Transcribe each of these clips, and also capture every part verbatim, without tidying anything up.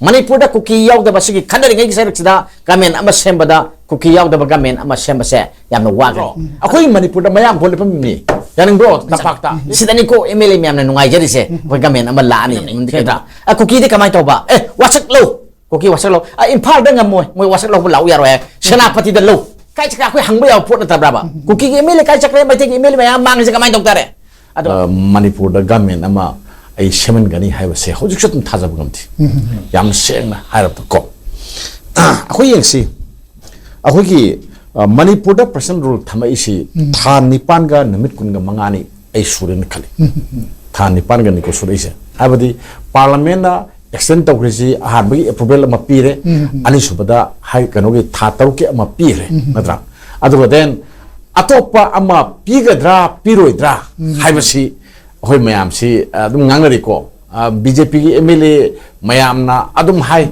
ꯃꯅꯤꯄꯨꯔꯗ ꯀꯨꯀꯤ ꯌꯥꯎꯗꯕ ꯁꯤꯒꯤ ꯈꯟꯅꯔꯤꯉꯩꯒꯤ ꯁꯔꯨꯛꯁꯤꯗ ꯒꯃꯦꯟ ꯑꯃ ꯁꯦꯝꯕꯗ ꯀꯨꯀꯤ ꯌꯥꯎꯗꯕ ꯒꯃꯦꯟ ꯑꯃ ꯁꯦꯝꯕꯁꯦ ꯌꯥꯝꯅ ꯋꯥꯒꯅꯤ꯫ ꯑꯩꯈꯣꯏ ꯃꯅꯤꯄꯨꯔꯗ ꯃꯌꯥꯝ ꯚꯣꯠ ꯂꯦꯞꯐꯝ ꯃꯤ ꯌꯥꯅꯤꯡꯕ꯭ꯔꯣ? ꯇꯝꯄꯥꯛꯇ ꯁꯤꯗꯅꯤꯀꯣ ꯑꯦꯝ ꯑꯦꯜ ꯑꯦ ꯃꯌꯥꯝꯅ ꯅꯨꯡꯉꯥꯏꯖꯔꯤꯁꯦ, ꯑꯩꯈꯣꯏ ꯒꯃꯦꯟ ꯑꯃ ꯂꯥꯛꯑꯅꯤ, ꯅꯠꯇ꯭ꯔꯥ? ꯑ, ꯀꯨꯀꯤꯗꯤ ꯀꯃꯥꯏꯅ ꯇꯧꯕ? ꯑꯦ, ꯋꯥꯁꯛ ꯂꯧ, ꯀꯨꯀꯤ ꯋꯥꯁꯛ ꯂꯧ꯫ ꯑ, ꯏꯝꯐꯥꯜꯗ ꯉꯝꯃꯣꯏ, ꯃꯣꯏ ꯋꯥꯁꯛ ꯂꯧꯕ ꯂꯥꯛꯎ ꯌꯥꯔꯣꯏ ꯍꯥꯏ꯫ ꯁꯦꯅꯥꯄꯇꯤꯗ ꯂꯧ꯫ ꯀꯥꯏ ꯆꯠꯈ꯭ꯔꯦ? ꯑꯩꯈꯣꯏ ꯍꯪꯕ ꯌꯥꯕ ꯄꯣꯠ ꯅꯠꯇꯕ꯭ꯔꯕ? ꯀꯨꯀꯤꯒꯤ ꯑꯦꯝ ꯑꯦꯜ ꯑꯦ ꯀꯥꯏ ꯆꯠꯈ꯭ꯔꯦ? ꯃꯩꯇꯩꯒꯤ ꯑꯦꯝ ꯑꯦꯜ ꯑꯦ ꯃꯌꯥꯝ ꯃꯥꯡꯉꯤꯁꯦ ꯀꯃꯥꯏꯅ ꯇꯧ ꯇꯥꯔꯦ? ꯑꯗꯣ ꯑ, ꯃꯅꯤꯄꯨꯔꯗ ꯒꯃꯦꯟ ꯑꯃ ꯑꯩ ꯁꯦꯝꯍꯟꯒꯅꯤ ꯍꯥꯏꯕꯁꯦ ꯍꯧꯖꯤꯛꯁꯨ ꯑꯗꯨꯝ ꯊꯥꯖꯕ ꯉꯝꯗꯦ꯫ ꯌꯥꯝ ꯁꯦꯡꯅ ꯍꯥꯏꯔꯕꯗꯀꯣ, ꯑꯩꯈꯣꯏ ꯌꯦꯡꯁꯤ, ꯑꯩꯈꯣꯏꯒꯤ, ꯑ, ꯃꯅꯤꯄꯨꯔꯗ ꯄ꯭ꯔꯦꯁꯤꯗꯦꯟ ꯔꯨꯜ ꯊꯝꯃꯛꯏꯁꯤ ꯊꯥ ꯅꯤꯄꯥꯟꯒ ꯅꯨꯃꯤꯠ ꯀꯨꯟꯒ ꯃꯉꯥꯅꯤ ꯑꯩ ꯁꯨꯔꯦꯅ ꯈꯜꯂꯤ꯫ ꯊꯥ ꯅꯤꯄꯥꯟꯒꯅꯤꯀꯣ ꯁꯨꯔꯛꯏꯁꯦ꯫ ꯍꯥꯏꯕꯗꯤ ꯄꯥꯔꯂꯃꯦꯟꯅ ꯑꯦꯛꯁꯇꯦꯟ ꯇꯧꯈ꯭ꯔꯤꯁꯤ ꯑꯍꯥꯟꯕꯒꯤ ꯑꯦꯄ꯭ꯔꯨꯚꯦꯜ ꯑꯃ ꯄꯤꯔꯦ, ꯑꯅꯤꯁꯨꯕꯗ ꯍꯥꯏ ꯀꯩꯅꯣꯒꯤ ꯊꯥ ꯇꯔꯨꯛꯀꯤ ꯑꯃ ꯄꯤꯔꯦ, ꯅꯠꯇ꯭ꯔꯥ? ꯑꯗꯨꯒ then ꯑꯇꯣꯞꯄ ꯑꯃ ꯄꯤꯒꯗ꯭ꯔꯥ ꯄꯤꯔꯣꯏꯗ꯭ꯔꯥ ꯍꯥꯏꯕꯁꯤ ꯑꯩꯈꯣꯏ ꯃꯌꯥꯝꯁꯤ, ꯑ, ꯑꯗꯨꯝ ꯉꯥꯡꯅꯔꯤꯀꯣ꯫ ꯕꯤ ꯖꯦ ꯄꯤꯒꯤ ꯑꯦꯝ ꯑꯦꯜ ꯑꯦ ꯃꯌꯥꯝꯅ ꯑꯗꯨꯝ ꯍꯥꯏ,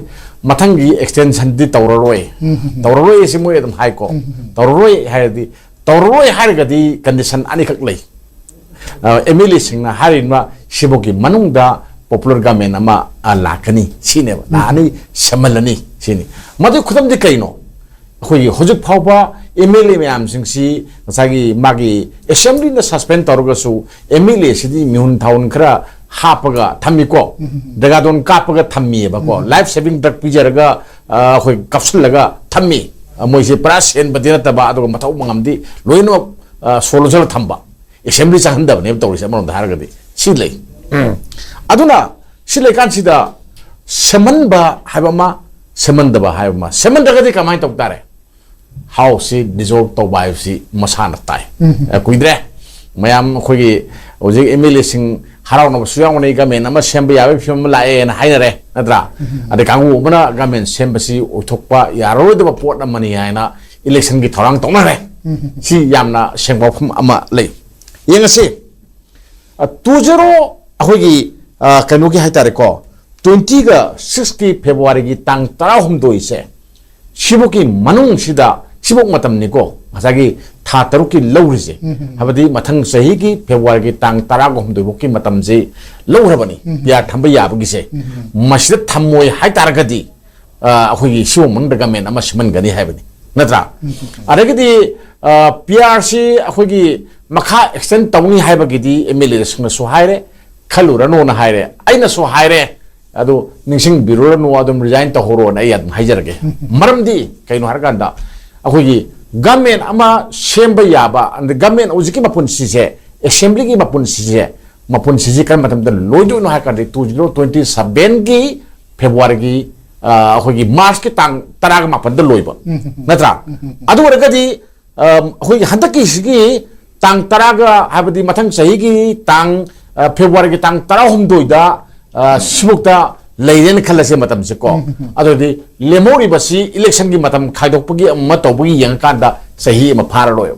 ꯃꯊꯪꯒꯤ ꯑꯦꯛꯁꯇꯦꯟꯁꯟꯗꯤ ꯇꯧꯔꯔꯣꯏ, ꯇꯧꯔꯔꯣꯏ ꯑꯁꯤ ꯃꯣꯏ ꯑꯗꯨꯝ ꯍꯥꯏꯀꯣ꯫ ꯇꯧꯔꯔꯣꯏ ꯍꯥꯏꯔꯗꯤ, ꯇꯧꯔꯔꯣꯏ ꯍꯥꯏꯔꯒꯗꯤ ꯀꯟꯗꯤꯁꯟ ꯑꯅꯤꯈꯛ ꯂꯩ꯫ ꯑꯦꯝ ꯑꯦꯜ ꯑꯦꯁꯤꯡꯅ ꯍꯥꯏꯔꯤꯕ ꯁꯤꯐꯥꯎꯒꯤ ꯃꯅꯨꯡꯗ ꯄꯣꯄꯨꯂꯔ ꯒꯃꯦꯟ ꯑꯃ, ꯑ, ꯂꯥꯛꯀꯅꯤ ꯁꯤꯅꯦꯕ, ꯂꯥꯛꯑꯅꯤ, ꯁꯦꯝꯍꯜꯂꯅꯤ ꯁꯤꯅꯤ꯫ ꯃꯗꯨꯒꯤ ꯈꯨꯗꯝꯗꯤ ꯀꯩꯅꯣ? ꯑꯩꯈꯣꯏꯒꯤ ꯍꯧꯖꯤꯛ ꯐꯥꯎꯕ ꯑꯦꯝ ꯑꯦꯜ ꯑꯦ ꯃꯌꯥꯝꯁꯤꯡꯁꯤ ꯉꯁꯥꯏꯒꯤ ꯃꯥꯒꯤ ꯑꯦꯁꯦꯝꯕ꯭ꯂꯤꯅ ꯁꯁꯄꯦꯟ ꯇꯧꯔꯒꯁꯨ ꯑꯦꯝ ꯑꯦꯜ ꯑꯦꯁꯤꯗꯤ ꯃꯤꯍꯨꯟ ꯊꯥꯍꯨꯟ ꯈꯔ ꯍꯥꯞꯄꯒ ꯊꯝꯃꯤꯀꯣ, ꯗ꯭ꯔꯦꯒꯥꯗꯣꯟ ꯀꯥꯞꯄꯒ ꯊꯝꯃꯤꯑꯕꯀꯣ, ꯂꯥꯏꯐ ꯁꯦꯚꯤꯡ ꯗ꯭ꯔꯒ ꯄꯤꯖꯔꯒ, ꯑ, ꯑꯩꯈꯣꯏ ꯀꯥꯞꯁꯤꯜꯂꯒ ꯊꯝꯃꯤ꯫ ꯑ, ꯃꯣꯏꯁꯦ ꯄꯨꯔꯥ ꯁꯦꯟꯕꯗꯤ ꯅꯠꯇꯕ, ꯑꯗꯨꯒ ꯃꯊꯧ ꯃꯉꯝꯗꯤ ꯂꯣꯏꯅꯃꯛ, ꯑ, ꯁꯣ ꯂꯣꯟꯁꯤꯜꯂ ꯊꯝꯕ꯫ ꯑꯦꯁꯦꯝꯕ꯭ꯂꯤ ꯆꯪꯍꯟꯗꯕꯅꯦꯕ ꯇꯧꯔꯤꯁꯦ, ꯑꯃꯔꯣꯝꯗ ꯍꯥꯏꯔꯒꯗꯤ ꯁꯤ ꯂꯩ꯫ ꯑꯗꯨꯅ ꯁꯤ ꯂꯩꯀꯥꯟꯁꯤꯗ ꯁꯦꯝꯍꯟꯕ ꯍꯥꯏꯕ ꯑꯃ, ꯁꯦꯝꯍꯟꯗꯕ ꯍꯥꯏꯕ ꯑꯃ, ꯁꯦꯝꯍꯟꯗ꯭ꯔꯒꯗꯤ ꯀꯃꯥꯏꯅ ꯇꯧ ꯇꯥꯔꯦ? ꯍꯥꯎꯁꯁꯤ ꯗꯤꯖꯣꯜꯕ ꯇꯧꯕ ꯍꯥꯏꯕꯁꯤ ꯃꯁꯥꯅ ꯇꯥꯏ꯫ ꯑ, ꯀꯨꯏꯗ꯭ꯔꯦ, ꯃꯌꯥꯝ ꯑꯩꯈꯣꯏꯒꯤ ꯍꯧꯖꯤꯛ ꯑꯦꯝ ꯑꯦꯜ ꯑꯦꯁꯤꯡ ꯍꯔꯥꯎꯅꯕꯁꯨ ꯌꯥꯎꯅꯩ, ꯒꯃꯦꯟ ꯑꯃ ꯁꯦꯝꯕ ꯌꯥꯕꯒꯤ ꯐꯤꯕꯝ ꯑꯃ ꯂꯥꯛꯑꯦꯅ ꯍꯥꯏꯅꯔꯦ, ꯅꯠꯇ꯭ꯔꯥ? ꯑꯗꯩ ꯀꯥꯡꯕꯨ ꯑꯃꯅ ꯒꯃꯦꯟ ꯁꯦꯝꯕꯁꯤ ꯑꯣꯏꯊꯣꯛꯄ ꯌꯥꯔꯔꯣꯏꯗꯕ ꯄꯣꯠ ꯑꯃꯅꯤ ꯍꯥꯏꯅ ꯏꯂꯦꯛꯁꯟꯒꯤ ꯊꯧꯔꯥꯡ ꯇꯧꯅꯔꯦ꯫ ꯁꯤ ꯌꯥꯝꯅ ꯁꯦꯡꯕ ꯋꯥꯐꯝ ꯑꯃ ꯂꯩ꯫ ꯌꯦꯡꯉꯁꯤ, ꯑ, ꯇꯨ ꯖꯦꯔꯣ ꯑꯩꯈꯣꯏꯒꯤ, ꯑ, ꯀꯩꯅꯣꯒꯤ ꯍꯥꯏꯇꯥꯔꯦꯀꯣ, ꯇ꯭ꯋꯦꯟꯇꯤꯒ ꯁꯤꯛꯁꯀꯤ ꯐꯦꯕ꯭ꯔꯨꯋꯥꯔꯤꯒꯤ ꯇꯥꯡ ꯇꯔꯥꯍꯨꯝꯗꯣꯏꯁꯦ, ꯁꯤꯐꯧꯒꯤ ꯃꯅꯨꯡꯁꯤꯗ, ꯁꯤꯐꯧ ꯃꯇꯝꯅꯤꯀꯣ, ꯉꯁꯥꯏꯒꯤ ꯊꯥ ꯇꯔꯨꯛꯀꯤ ꯂꯧꯔꯤꯁꯦ, ꯍꯥꯏꯕꯗꯤ ꯃꯊꯪ ꯆꯍꯤꯒꯤ ꯐꯦꯕ꯭ꯔꯨꯋꯥꯔꯤꯒꯤ ꯇꯥꯡ ꯇꯔꯥꯒ ꯍꯨꯝꯗꯣꯏ ꯐꯥꯎꯒꯤ ꯃꯇꯝꯁꯤ ꯂꯧꯈ꯭ꯔꯕꯅꯤ, ꯄꯤ ꯑꯥꯔ ꯊꯝꯕ ꯌꯥꯕꯒꯤꯁꯦ꯫ ꯃꯁꯤꯗ ꯊꯝꯃꯣꯏ ꯍꯥꯏꯇꯥꯔꯒꯗꯤ, ꯑ, ꯑꯩꯈꯣꯏꯒꯤ ꯁꯤꯒꯨꯝꯕ ꯃꯅꯨꯡꯗ ꯒꯃꯦꯟ ꯑꯃ ꯁꯦꯝꯍꯟꯒꯅꯤ ꯍꯥꯏꯕꯅꯤ, ꯅꯠꯇ꯭ꯔꯥ? ꯑꯗꯒꯤꯗꯤ, ꯑ, ꯄꯤ ꯑꯥꯔꯁꯤ ꯑꯩꯈꯣꯏꯒꯤ ꯃꯈꯥ ꯑꯦꯛꯁꯇꯦꯟ ꯇꯧꯅꯤ ꯍꯥꯏꯕꯒꯤꯗꯤ ꯑꯦꯝ ꯑꯦꯜ ꯑꯦꯁꯤꯡꯅꯁꯨ ꯍꯥꯏꯔꯦ, ꯈꯜꯂꯨꯔꯅꯨꯅ ꯍꯥꯏꯔꯦ, ꯑꯩꯅꯁꯨ ꯍꯥꯏꯔꯦ, ꯑꯗꯨ ꯅꯤꯡꯁꯤꯡꯕꯤꯔꯨꯔꯅꯨ, ꯑꯗꯨꯝ ꯔꯤꯖꯥꯏꯟ ꯇꯧꯍꯧꯔꯣꯅ ꯑꯩ ꯑꯗꯨꯝ ꯍꯥꯏꯖꯔꯒꯦ꯫ ꯃꯔꯝꯗꯤ ꯀꯩꯅꯣ ꯍꯥꯏꯔꯀꯥꯟꯗ, ꯑꯩꯈꯣꯏꯒꯤ ꯒꯃꯦꯟ ꯑꯃ ꯁꯦꯝꯕ ꯌꯥꯕ, ꯑꯗ ꯒꯃꯦꯟ ꯍꯧꯖꯤꯛꯀꯤ ꯃꯄꯨꯟꯁꯤꯁꯦ, ꯑꯦꯁꯦꯝꯕ꯭ꯂꯤꯒꯤ ꯃꯄꯨꯟꯁꯤꯁꯦ, ꯃꯄꯨꯟꯁꯤꯁꯦ ꯀꯔꯝꯕ ꯃꯇꯝꯗ ꯂꯣꯏꯗꯣꯏꯅꯣ ꯍꯥꯏ ꯀꯥꯟꯗ, ꯇꯨ ꯖꯤꯔꯣ ꯇ꯭ꯋꯦꯟꯇꯤ ꯁꯕꯦꯟꯒꯤ ꯐꯦꯕ꯭ꯔꯨꯋꯥꯔꯤꯒꯤ, ꯑ, ꯑꯩꯈꯣꯏꯒꯤ ꯃꯥꯔꯆꯀꯤ ꯇꯥꯡ ꯇꯔꯥꯒ ꯃꯥꯄꯟꯗ ꯂꯣꯏꯕ, ꯅꯠꯇ꯭ꯔꯥ? ꯑꯗꯨ ꯑꯣꯏꯔꯒꯗꯤ, ꯑ, ꯑꯩꯈꯣꯏꯒꯤ ꯍꯟꯗꯛꯀꯤꯁꯤꯒꯤ ꯇꯥꯡ ꯇꯔꯥꯒ, ꯍꯥꯏꯕꯗꯤ ꯃꯊꯪ ꯆꯍꯤꯒꯤ ꯇꯥꯡ, ꯑ, ꯐꯦꯕ꯭ꯔꯨꯋꯥꯔꯤꯒꯤ ꯇꯥꯡ ꯇꯔꯥꯍꯨꯝꯗꯣꯏꯗ, ꯑ, ꯁꯤꯐꯧꯇ ꯂꯩꯔꯦꯅ ꯈꯜꯂꯁꯦ ꯃꯇꯝꯁꯦꯀꯣ꯫ ꯑꯗꯨꯗꯤ ꯂꯦꯝꯍꯧꯔꯤꯕꯁꯤ ꯏꯂꯦꯛꯁꯟꯒꯤ ꯃꯇꯝ ꯈꯥꯏꯗꯣꯛꯄꯒꯤ ꯑꯃ ꯇꯧꯕꯒꯤ ꯌꯦꯡꯉꯀꯥꯟꯗ ꯆꯍꯤ ꯑꯃ ꯐꯥꯔꯔꯣꯏꯕ꯫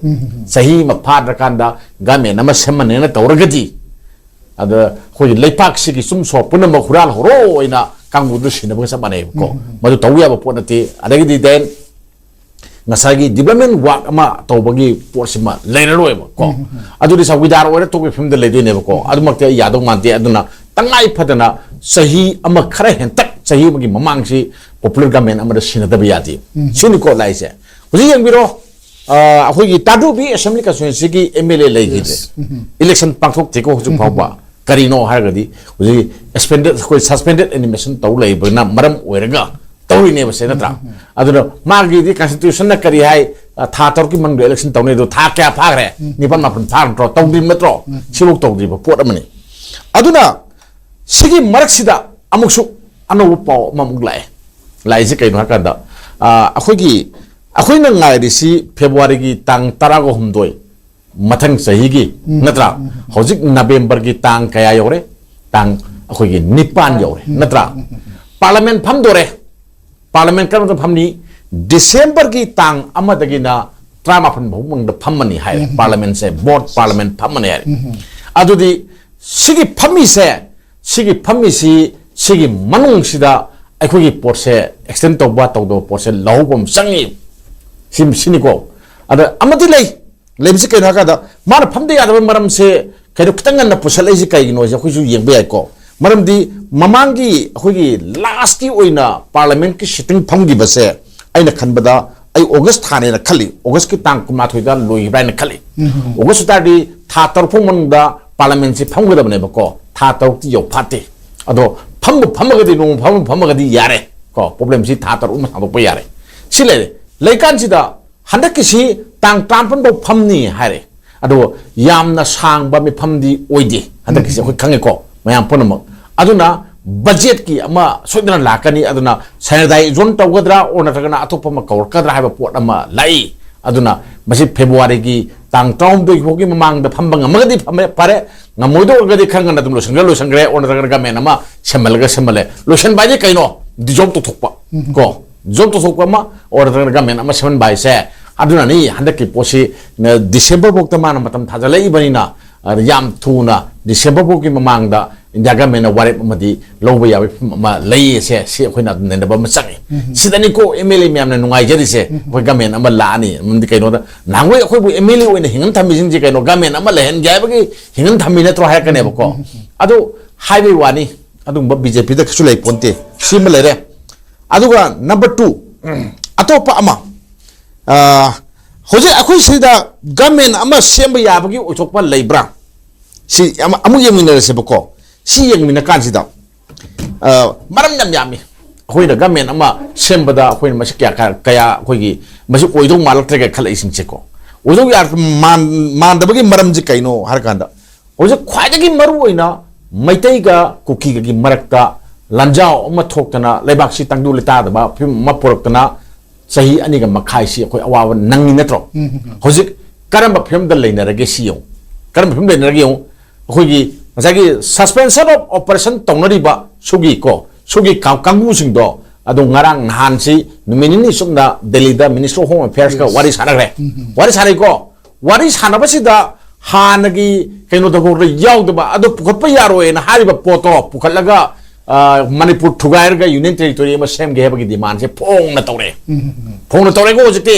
ꯆꯍꯤ ꯑꯃ ꯐꯥꯗ꯭ꯔꯀꯥꯟꯗ ꯒꯃꯦꯟ ꯑꯃ ꯁꯦꯝꯃꯅꯦꯅ ꯇꯧꯔꯒꯗꯤ, ꯑꯗ ꯑꯩꯈꯣꯏꯒꯤ ꯂꯩꯄꯥꯛꯁꯤꯒꯤ ꯆꯨꯝꯁꯣ ꯄꯨꯝꯅꯃꯛ ꯍꯨꯔꯥꯜ ꯍꯧꯔꯣ ꯑꯣꯏꯅ ꯀꯥꯡꯕꯨꯗꯨ ꯁꯤꯟꯅꯕꯒ ꯆꯞ ꯃꯥꯟꯅꯩꯕꯀꯣ꯫ ꯃꯗꯨ ꯇꯧꯕ ꯌꯥꯕ ꯄꯣꯠ ꯅꯠꯇꯦ꯫ ꯑꯗꯒꯤꯗꯤ then ꯉꯁꯥꯏꯒꯤ development work ꯑꯃ ꯇꯧꯕꯒꯤ ꯄꯣꯠꯁꯤꯃ ꯂꯩꯔꯔꯣꯏꯕ ꯀꯣ꯫ ꯑꯗꯨꯗꯤ ꯆꯧꯀꯤꯗꯥꯔ ꯑꯣꯏꯔ ꯇꯣꯛꯄꯒꯤ ꯐꯤꯕꯝꯗ ꯂꯩꯗꯣꯏꯅꯦꯕꯀꯣ꯫ ꯑꯗꯨꯃꯛꯇꯤ ꯑꯩ ꯌꯥꯗꯧ ꯃꯥꯟꯗꯦ꯫ ꯑꯗꯨꯅ ꯇꯉꯥꯏ ꯐꯗꯅ ꯆꯍꯤ ꯑꯃ ꯈꯔ ꯍꯦꯟꯇꯛ, ꯆꯍꯤ ꯑꯃꯒꯤ ꯃꯃꯥꯡꯁꯤ popular government ꯑꯃꯗ ꯁꯤꯟꯅꯗꯕ ꯌꯥꯗꯦ꯫ ꯁꯤꯅꯤꯀꯣ ꯂꯥꯛꯏꯁꯦ꯫ ꯍꯧꯖꯤꯛ ꯌꯦꯡꯕꯤꯔꯣ, ꯑ, ꯑꯩꯈꯣꯏꯒꯤ Tadubi assembly constituencyꯒꯤ M L A ꯂꯩꯈꯤꯗ꯭ꯔꯦ꯫ Election ꯄꯥꯡꯊꯣꯛꯇꯦꯀꯣ ꯍꯧꯖꯤꯛ ꯐꯥꯎꯕ꯫ ꯀꯔꯤꯅꯣ ꯍꯥꯏꯔꯒꯗꯤ ꯍꯧꯖꯤꯛ suspended, ꯑꯩꯈꯣꯏ suspended animation ꯇꯧ ꯂꯩꯕꯅ ꯃꯔꯝ ꯑꯣꯏꯔꯒ ꯇꯧꯔꯤꯅꯦꯕ ꯁꯦ, ꯅꯠꯇ꯭ꯔꯥ? ꯑꯗꯨꯅ ꯃꯥꯒꯤꯗꯤ constitutionꯅ ꯀꯔꯤ ꯍꯥꯏ? ꯑ, ꯊꯥ ꯇꯔꯨꯛꯀꯤ ꯃꯅꯨꯡꯗ election ꯇꯧꯅꯤ꯫ ꯑꯗꯣ ꯊꯥ ꯀꯌꯥ ꯐꯥꯈ꯭ꯔꯦ? ꯅꯤꯄꯥꯜ ꯃꯥꯄꯜ ꯐꯥꯈ꯭ꯔ ꯅꯠꯇ꯭ꯔꯣ? ꯇꯧꯗ꯭ꯔꯤꯕ ꯅꯠꯇ꯭ꯔꯣ? ꯁꯤꯐꯧ ꯇꯧꯗ꯭ꯔꯤꯕ ꯄꯣꯠ ꯑꯃꯅꯤ꯫ ꯑꯗꯨꯅ ꯁꯤꯒꯤ ꯃꯔꯛꯁꯤꯗ ꯑꯃꯨꯛꯁꯨ ꯑꯅꯧꯕ ꯄꯥꯎ ꯑꯃꯃꯨꯛ ꯂꯥꯛꯑꯦ꯫ ꯂꯥꯛꯏꯁꯦ ꯀꯩꯅꯣ ꯍꯥꯏꯀꯥꯟꯗ, ꯑ, ꯑꯩꯈꯣꯏꯒꯤ, ꯑꯩꯈꯣꯏꯅ ꯉꯥꯏꯔꯤꯁꯤ ꯐꯦꯕ꯭ꯔꯨꯋꯥꯔꯤꯒꯤ ꯇꯥꯡ ꯇꯔꯥꯒ ꯍꯨꯝꯗꯣꯏ, ꯃꯊꯪ ꯆꯍꯤꯒꯤ, ꯅꯠꯇ꯭ꯔꯥ? ꯍꯧꯖꯤꯛ ꯅꯕꯦꯝꯕꯔꯒꯤ ꯇꯥꯡ ꯀꯌꯥ ꯌꯧꯔꯦ? ꯇꯥꯡ, ꯑꯩꯈꯣꯏꯒꯤ ꯅꯤꯄꯥꯟ ꯌꯧꯔꯦ, ꯅꯠꯇ꯭ꯔꯥ? Parliament ꯐꯝꯗꯣꯔꯦ꯫ Parliament ꯀꯔꯝꯕ ꯃꯇꯝꯗ ꯐꯝꯅꯤ? ꯗꯤꯁꯦꯝꯕꯔꯒꯤ ꯇꯥꯡ ꯑꯃꯗꯒꯤꯅ ꯇꯔꯥꯃꯥꯄꯟ ꯐꯥꯎꯕ ꯃꯅꯨꯡꯗ ꯐꯝꯃꯅꯤ ꯍꯥꯏꯔꯦ꯫ Parliamentꯁꯦ, board parliament ꯐꯝꯃꯅꯤ ꯍꯥꯏꯔꯦ꯫ ꯑꯗꯨꯗꯤ ꯁꯤꯒꯤ ꯐꯝꯃꯤꯁꯦ, ꯁꯤꯒꯤ ꯐꯝꯃꯤꯁꯤ, ꯁꯤꯒꯤ ꯃꯅꯨꯡꯁꯤꯗ ꯑꯩꯈꯣꯏꯒꯤ ꯄꯣꯠꯁꯦ extend ꯇꯧꯕ ꯇꯧꯗꯕ ꯄꯣꯠꯁꯦ ꯂꯧꯍꯧꯕ ꯑꯃ ꯆꯪꯉꯤ꯫ ꯁꯤ, ꯁꯤꯅꯤꯀꯣ꯫ ꯑꯗ ꯑꯃꯗꯤ ꯂꯩ꯫ ꯂꯩꯕꯁꯤ ꯀꯩꯅꯣ ꯍꯥꯏꯀꯥꯟꯗ, ꯃꯥꯅ ꯐꯝꯗ ꯌꯥꯗꯕ ꯃꯔꯝꯁꯦ ꯀꯩꯅꯣ, ꯈꯤꯇꯪ ꯉꯟꯅ ꯄꯨꯁꯜꯂꯛꯏꯁꯤ ꯀꯩꯒꯤꯅꯣꯁꯦ ꯑꯩꯈꯣꯏꯁꯨ ꯌꯦꯡꯕ ꯌꯥꯏꯀꯣ꯫ ꯃꯔꯝꯗꯤ ꯃꯃꯥꯡꯒꯤ ꯑꯩꯈꯣꯏꯒꯤ ꯂꯥꯁꯀꯤ ꯑꯣꯏꯅ ꯄꯥꯔꯂꯤꯌꯥꯃꯦꯟꯠꯀꯤ ꯁꯤꯇꯤꯡ ꯐꯝꯈꯤꯕꯁꯦ, ꯑꯩꯅ ꯈꯟꯕꯗ, ꯑꯩ ꯑꯣꯒꯁ ꯊꯥꯅꯦꯅ ꯈꯜꯂꯤ, ꯑꯣꯒꯁꯀꯤ ꯇꯥꯡ ꯀꯨꯟꯃꯥꯊꯣꯏꯗ ꯂꯣꯏꯈꯤꯕ꯭ꯔꯥ ꯍꯥꯏꯅ ꯈꯜꯂꯤ꯫ ꯑꯣꯒꯁ ꯑꯣꯏꯇꯥꯔꯗꯤ ꯊꯥ ꯇꯔꯨꯛ ꯐꯥꯎ ꯃꯅꯨꯡꯗ ꯄꯥꯔꯂꯤꯌꯥꯃꯦꯟꯠꯁꯤ ꯐꯝꯒꯗꯕꯅꯦꯕꯀꯣ꯫ ꯊꯥ ꯇꯔꯨꯛꯇꯤ ꯌꯧꯐꯥꯠꯇꯦ꯫ ꯑꯗꯣ ꯐꯝꯕꯨ ꯐꯝꯃꯒꯗꯤ, ꯅꯣꯡꯃ ꯐꯝꯕꯨ ꯐꯝꯃꯒꯗꯤ ꯌꯥꯔꯦ ꯀꯣ, ꯄ꯭ꯔꯣꯕ꯭ꯂꯦꯝꯁꯤ ꯊꯥ ꯇꯔꯨꯛ ꯑꯃ ꯁꯥꯡꯗꯣꯛꯄ ꯌꯥꯔꯦ꯫ ꯁꯤ ꯂꯩꯔꯦ꯫ ꯂꯩꯀꯥꯟꯁꯤꯗ ꯍꯟꯗꯛꯀꯤꯁꯤ ꯇꯥꯡ ꯇꯔꯥꯃꯥꯄꯟ ꯐꯥꯎ ꯐꯝꯅꯤ ꯍꯥꯏꯔꯦ꯫ ꯑꯗꯨꯕꯨ ꯌꯥꯝꯅ ꯁꯥꯡꯕ ꯃꯤꯐꯝꯗꯤ ꯑꯣꯏꯗꯦ ꯍꯟꯗꯛꯀꯤꯁꯦ, ꯑꯩꯈꯣꯏ ꯈꯪꯉꯦꯀꯣ, ꯃꯌꯥꯝ ꯄꯨꯝꯅꯃꯛ꯫ ꯑꯗꯨꯅ ꯕꯖꯦꯠꯀꯤ ꯑꯃ ꯁꯣꯏꯗꯅ ꯂꯥꯛꯀꯅꯤ꯫ ꯑꯗꯨꯅ ꯁꯦꯅꯤꯇꯥꯏꯖꯦꯁꯟ ꯇꯧꯒꯗ꯭ꯔꯥ, ꯑꯣꯔ ꯅꯠꯇ꯭ꯔꯒꯅ ꯑꯇꯣꯞꯄ ꯑꯃ ꯀꯧꯔꯛꯀꯗ꯭ꯔꯥ ꯍꯥꯏꯕ ꯄꯣꯠ ꯑꯃ ꯂꯥꯛꯏ꯫ ꯑꯗꯨꯅ ꯃꯁꯤ ꯐꯦꯕ꯭ꯔꯨꯋꯥꯔꯤꯒꯤ ꯇꯥꯡ ꯇꯔꯥꯍꯨꯝꯗꯣꯏ ꯐꯥꯎꯒꯤ ꯃꯃꯥꯡꯗ ꯐꯝꯕ ꯉꯝꯃꯒꯗꯤ ꯐꯝꯃꯦ, ꯐꯔꯦ, ꯉꯝꯃꯣꯏꯗꯧꯔꯒꯗꯤ ꯈꯔ ꯉꯟꯅ ꯑꯗꯨꯝ ꯂꯣꯏꯁꯤꯟꯈ꯭ꯔꯦ, ꯂꯣꯏꯁꯤꯟꯈ꯭ꯔꯦ, ꯑꯣꯔ ꯅꯠꯇ꯭ꯔꯒꯅ ꯒꯃꯦꯟ ꯑꯃ ꯁꯦꯝꯍꯜꯂꯒ ꯁꯦꯝꯍꯜꯂꯦ꯫ ꯂꯣꯏꯁꯤꯟꯕ ꯍꯥꯏꯗꯤ ꯀꯩꯅꯣ? ꯗꯤꯖꯣꯜꯕ ꯇꯧꯊꯣꯛꯄ ꯀꯣ꯫ ꯗꯤꯖꯣꯜꯕ ꯇꯧꯊꯣꯛꯄ ꯑꯃ, ꯑꯣꯔ ꯅꯠꯇ꯭ꯔꯒꯅ ꯒꯃꯦꯟ ꯑꯃ ꯁꯦꯝꯍꯟꯕ ꯍꯥꯏꯁꯦ꯫ ꯑꯗꯨꯅꯅꯤ ꯍꯟꯗꯛꯀꯤ ꯄꯣꯠꯁꯤ, ꯅ, ꯗꯤꯁꯦꯝꯕꯔ ꯐꯥꯎꯗ ꯃꯥꯅ ꯃꯇꯝ ꯊꯥꯖꯤꯜꯂꯛꯏꯕꯅꯤꯅ, ꯑ, ꯌꯥꯝ ꯊꯨꯅ ꯗꯤꯁꯦꯝꯕꯔ ꯐꯥꯎꯒꯤ ꯃꯃꯥꯡꯗ ꯏꯟꯗꯤꯌꯥ ꯒꯃꯦꯟꯅ ꯋꯥꯔꯦꯞ ꯑꯃꯗꯤ ꯂꯧꯕ ꯌꯥꯕꯒꯤ ꯐꯤꯕꯝ ꯑꯃ ꯂꯩꯌꯦꯁꯦ, ꯁꯤ ꯑꯩꯈꯣꯏꯅ ꯑꯗꯨꯝ ꯅꯩꯅꯕ ꯑꯃ ꯆꯪꯉꯤ꯫ ꯁꯤꯗꯅꯤꯀꯣ ꯑꯦꯝ ꯑꯦꯜ ꯑꯦ ꯃꯌꯥꯝꯅ ꯅꯨꯡꯉꯥꯏꯖꯔꯤꯁꯦ꯫ ꯑꯩꯈꯣꯏ ꯒꯃꯦꯟ ꯑꯃ ꯂꯥꯛꯑꯅꯤ꯫ ꯃꯔꯝꯗꯤ ꯀꯩꯅꯣꯗ, ꯅꯍꯥꯟꯋꯥꯏ ꯑꯩꯈꯣꯏꯕꯨ ꯑꯦꯝ ꯑꯦꯜ ꯑꯦ ꯑꯣꯏꯅ ꯍꯤꯡꯍꯟ ꯊꯝꯃꯤꯁꯤꯡꯁꯦ ꯀꯩꯅꯣ, ꯒꯃꯦꯟ ꯑꯃ ꯂꯩꯍꯟꯒꯦ ꯍꯥꯏꯕꯒꯤ ꯍꯤꯡꯍꯟ ꯊꯝꯃꯤ ꯅꯠꯇ꯭ꯔꯣ ꯍꯥꯏꯔꯛꯀꯅꯦꯕꯀꯣ꯫ ꯑꯗꯨ ꯍꯥꯏꯕꯩ ꯋꯥꯅꯤ, ꯑꯗꯨꯒꯨꯝꯕ ꯕꯤ ꯖꯦ ꯄꯤꯗ ꯀꯩꯁꯨ ꯂꯩ ꯄꯣꯟꯇꯦ꯫ ꯁꯤꯃ ꯂꯩꯔꯦ꯫ ꯑꯗꯨꯒ ꯅꯝꯕꯔ ꯇꯨ, ꯑꯇꯣꯞꯄ ꯑꯃ, ꯑ, ꯍꯧꯖꯤꯛ ꯑꯩꯈꯣꯏ ꯁꯤꯗ ꯒꯃꯦꯟ ꯑꯃ ꯁꯦꯝꯕ ꯌꯥꯕꯒꯤ ꯑꯣꯏꯊꯣꯛꯄ ꯂꯩꯕ꯭ꯔꯥ? ꯁꯤ ꯑꯃ-, ꯑꯃꯨꯛ ꯌꯦꯡꯃꯤꯟꯅꯔꯁꯦꯕꯀꯣ꯫ ꯁꯤ ꯌꯦꯡꯃꯤꯟꯅ ꯀꯥꯟꯁꯤꯗ, ꯑ, ꯃꯔꯝ ꯌꯥꯝ ꯌꯥꯝꯃꯤ꯫ ꯑꯩꯈꯣꯏꯅ ꯒꯃꯦꯟ ꯑꯃ ꯁꯦꯝꯕꯗ ꯑꯩꯈꯣꯏꯅ ꯃꯁꯤ ꯀꯌꯥ, ꯀꯌꯥ, ꯀꯌꯥ ꯑꯩꯈꯣꯏꯒꯤ ꯃꯁꯤ ꯑꯣꯏꯗꯧ ꯃꯥꯜꯂꯛꯇ꯭ꯔꯦꯒ ꯈꯜꯂꯛꯏꯁꯤꯡꯁꯦꯀꯣ꯫ ꯑꯣꯏꯗꯧ ꯌꯥ-, ꯃꯥꯟ-, ꯃꯥꯟꯗꯕꯒꯤ ꯃꯔꯝꯁꯤ ꯀꯩꯅꯣ ꯍꯥꯏꯔꯀꯥꯟꯗ, ꯍꯧꯖꯤꯛ ꯈ꯭ꯋꯥꯏꯗꯒꯤ ꯃꯔꯨ ꯑꯣꯏꯅ ꯃꯩꯇꯩꯒ ꯀꯨꯀꯤꯒꯒꯤ ꯃꯔꯛꯇ ꯂꯥꯟꯖꯥꯎ ꯑꯃ ꯊꯣꯛꯇꯅ, ꯂꯩꯕꯥꯛꯁꯤ ꯇꯪꯗꯨ ꯂꯩꯇꯥꯗꯕ ꯐꯤꯕꯝ ꯑꯃ ꯄꯨꯔꯛꯇꯅ, ꯆꯍꯤ ꯑꯅꯤꯒ ꯃꯈꯥꯏꯁꯤ ꯑꯩꯈꯣꯏ ꯑꯋꯥꯕ ꯅꯪꯉꯤ ꯅꯠꯇ꯭ꯔꯣ? ꯍꯧꯖꯤꯛ ꯀꯔꯝꯕ ꯐꯤꯕꯝꯗ ꯂꯩꯅꯔꯒꯦ ꯁꯤ ꯌꯦꯡꯉꯨ꯫ ꯀꯔꯝꯕ ꯐꯤꯕꯝꯗ ꯂꯩꯅꯔꯒꯦ ꯌꯦꯡꯉꯨ꯫ ꯑꯩꯈꯣꯏꯒꯤ ꯉꯁꯥꯏꯒꯤ suspension of operation ꯇꯧꯅꯔꯤꯕ ꯁꯨꯒꯤ ꯀꯣ, ꯁꯨꯒꯤ ꯀꯥ-, ꯀꯥꯡꯕꯨꯁꯤꯡꯗꯣ, ꯑꯗꯣ ꯉꯔꯥꯡ ꯅꯍꯥꯟꯁꯤ ꯅꯨꯃꯤꯠ ꯅꯤꯅꯤ ꯆꯨꯞꯅ ꯗꯦꯜꯂꯤꯗ Ministry of Home Affairs ꯀ ꯋꯥꯔꯤ ꯁꯥꯟꯅꯈ꯭ꯔꯦ꯫ ꯋꯥꯔꯤ ꯁꯥꯟꯅꯩꯀꯣ꯫ ꯋꯥꯔꯤ ꯁꯥꯟꯅꯕꯁꯤꯗ ꯍꯥꯟꯅꯒꯤ ꯀꯩꯅꯣꯗ ꯐꯥꯎꯗ ꯌꯥꯎꯗꯕ, ꯑꯗꯣ ꯄꯨꯈꯠꯄ ꯌꯥꯔꯣꯏꯅ ꯍꯥꯏꯔꯤꯕ ꯄꯣꯠꯇꯣ ꯄꯨꯈꯠꯂꯒ, ꯑ, ꯃꯅꯤꯄꯨꯔ ꯊꯨꯒꯥꯏꯔꯒ Union Territory ꯑꯃ ꯁꯦꯝꯒꯦ ꯍꯥꯏꯕꯒꯤ demandꯁꯦ ꯐꯣꯡꯅ ꯇꯧꯔꯛꯑꯦ꯫ ꯐꯣꯡꯅ ꯇꯧꯔꯛꯑꯦꯀꯣ ꯍꯧꯖꯤꯛꯇꯤ꯫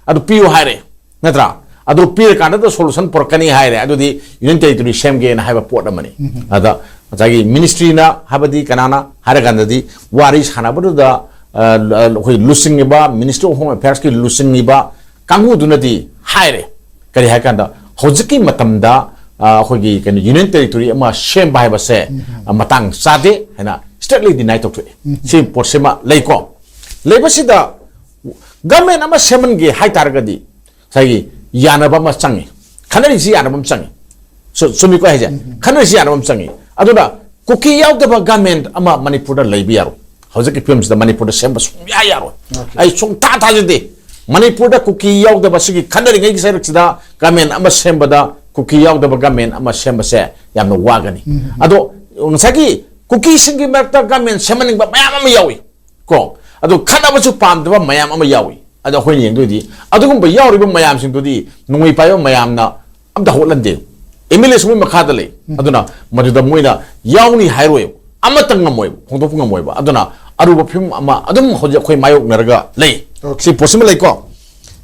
ꯑꯗꯨ ꯄꯤꯌꯨ ꯍꯥꯏꯔꯦ, ꯅꯠꯇ꯭ꯔꯥ? ꯑꯗꯨ ꯄꯤꯔꯀꯥꯟꯗ ꯁꯣꯂꯨꯁꯟ ꯄꯨꯔꯛꯀꯅꯤ ꯍꯥꯏꯔꯦ꯫ ꯑꯗꯨꯗꯤ ꯌꯨꯅꯤꯌꯟ ꯇꯦꯔꯤꯇꯣꯔꯤ ꯁꯦꯝꯒꯦꯅ ꯍꯥꯏꯕ ꯄꯣꯠ ꯑꯃꯅꯤ꯫ ꯑꯗ ꯉꯁꯥꯏꯒꯤ ꯃꯤꯅꯤꯁꯇ꯭ꯔꯤꯅ ꯍꯥꯏꯕꯗꯤ ꯀꯅꯥꯅ ꯍꯥꯏꯔꯀꯥꯟꯗꯗꯤ ꯋꯥꯔꯤ ꯁꯥꯟꯅꯕꯗꯨꯗ, ꯑ, ꯑꯩꯈꯣꯏ ꯂꯨꯆꯤꯡꯉꯤꯕ Ministry of Home Affairs ꯀꯤ ꯂꯨꯆꯤꯡꯉꯤꯕ ꯀꯥꯡꯕꯨꯗꯨꯅꯗꯤ ꯍꯥꯏꯔꯦ꯫ ꯀꯔꯤ ꯍꯥꯏ ꯀꯥꯟꯗ ꯍꯧꯖꯤꯛꯀꯤ ꯃꯇꯝꯗ, ꯑ, ꯑꯩꯈꯣꯏꯒꯤ ꯀꯩꯅꯣ ꯌꯨꯅꯤꯌꯟ ꯇꯦꯔꯤꯇꯣꯔꯤ ꯑꯃ ꯁꯦꯝꯕ ꯍꯥꯏꯕꯁꯦ, ꯑ, ꯃꯇꯥꯡ ꯆꯥꯗꯦ ꯍꯥꯏꯅ strictly deny ꯇꯧꯊꯣꯛꯑꯦ꯫ ꯁꯤ ꯄꯣꯠꯁꯤꯃ ꯂꯩꯀꯣ꯫ ꯂꯩꯕꯁꯤꯗ ꯒꯃꯦꯟ ꯑꯃ ꯁꯦꯝꯍꯟꯒꯦ ꯍꯥꯏꯇꯥꯔꯒꯗꯤ ꯉꯁꯥꯏꯒꯤ ꯌꯥꯅꯕ ꯑꯃ ꯆꯪꯉꯤ꯫ ꯈꯟꯅꯔꯤꯁꯤ ꯌꯥꯅꯕ ꯑꯃ ꯆꯪꯉꯤ꯫ ꯆꯨ-, ꯆꯨꯝꯃꯤꯀꯣ ꯍꯥꯏꯁꯦ? ꯈꯟꯅꯔꯤꯁꯤ ꯌꯥꯅꯕ ꯑꯃ ꯆꯪꯉꯤ꯫ ꯑꯗꯨꯅ ꯀꯨꯀꯤ ꯌꯥꯎꯗꯕ ꯒꯃꯦꯟ ꯑꯃ ꯃꯅꯤꯄꯨꯔꯗ ꯂꯩꯕ ꯌꯥꯔꯣꯏ꯫ ꯍꯧꯖꯤꯛꯀꯤ ꯐꯤꯕꯝꯁꯤꯗ ꯃꯅꯤꯄꯨꯔꯗ ꯁꯦꯝꯕ ꯁꯨꯡꯌꯥ ꯌꯥꯔꯣꯏ꯫ ꯑꯩ ꯁꯨꯡꯊꯥ ꯊꯥꯖꯗꯦ꯫ ꯃꯅꯤꯄꯨꯔꯗ ꯀꯨꯀꯤ ꯌꯥꯎꯗꯕ ꯁꯤꯒꯤ ꯈꯟꯅꯔꯤꯉꯩꯒꯤ ꯁꯔꯨꯛꯁꯤꯗ ꯒꯃꯦꯟ ꯑꯃ ꯁꯦꯝꯕꯗ ꯀꯨꯀꯤ ꯌꯥꯎꯗꯕ ꯒꯃꯦꯟ ꯑꯃ ꯁꯦꯝꯕꯁꯦ ꯌꯥꯝꯅ ꯋꯥꯒꯅꯤ꯫ ꯑꯗꯣ ꯉꯁꯥꯏꯒꯤ ꯀꯨꯀꯤꯁꯤꯡꯒꯤ ꯃꯔꯛꯇ ꯒꯃꯦꯟ ꯁꯦꯝꯍꯟꯅꯤꯡꯕ ꯃꯌꯥꯝ ꯑꯃ ꯌꯥꯎꯏ꯫ ꯀꯣ, ꯑꯗꯣ ꯈꯠꯅꯕꯁꯨ ꯄꯥꯝꯗꯕ ꯃꯌꯥꯝ ꯑꯃ ꯌꯥꯎꯏ꯫ ꯑꯗꯣ ꯑꯩꯈꯣꯏꯅ ꯌꯦꯡꯗꯣꯏꯗꯤ ꯑꯗꯨꯒꯨꯝꯕ ꯌꯥꯎꯔꯤꯕ ꯃꯌꯥꯝꯁꯤꯡꯗꯨꯗꯤ ꯅꯣꯡꯃꯩ ꯄꯥꯏꯕ ꯃꯌꯥꯝꯅ ꯑꯝꯇ ꯍꯧꯒꯠꯍꯟꯗꯦ꯫ ꯑꯦꯝ ꯑꯦꯜ ꯑꯦꯁꯨ ꯃꯣꯏ ꯃꯈꯥꯗ ꯂꯩ꯫ ꯑꯗꯨꯅ ꯃꯗꯨꯗ ꯃꯣꯏꯅ ꯌꯥꯎꯅꯤ ꯍꯥꯏꯔꯣꯏꯕ, ꯑꯃꯠꯇ ꯉꯝꯃꯣꯏꯕ, ꯐꯣꯡꯗꯣꯛꯄ ꯉꯝꯃꯣꯏꯕ꯫ ꯑꯗꯨꯅ ꯑꯔꯨꯕ ꯐꯤꯕꯝ ꯑꯃ ꯑꯗꯨꯝ ꯍꯧꯖꯤꯛ ꯑꯩꯈꯣꯏ ꯃꯥꯌꯣꯛꯅꯔꯒ ꯂꯩ꯫ ꯁꯤ ꯄꯣꯠꯁꯤꯃ ꯂꯩꯀꯣ꯫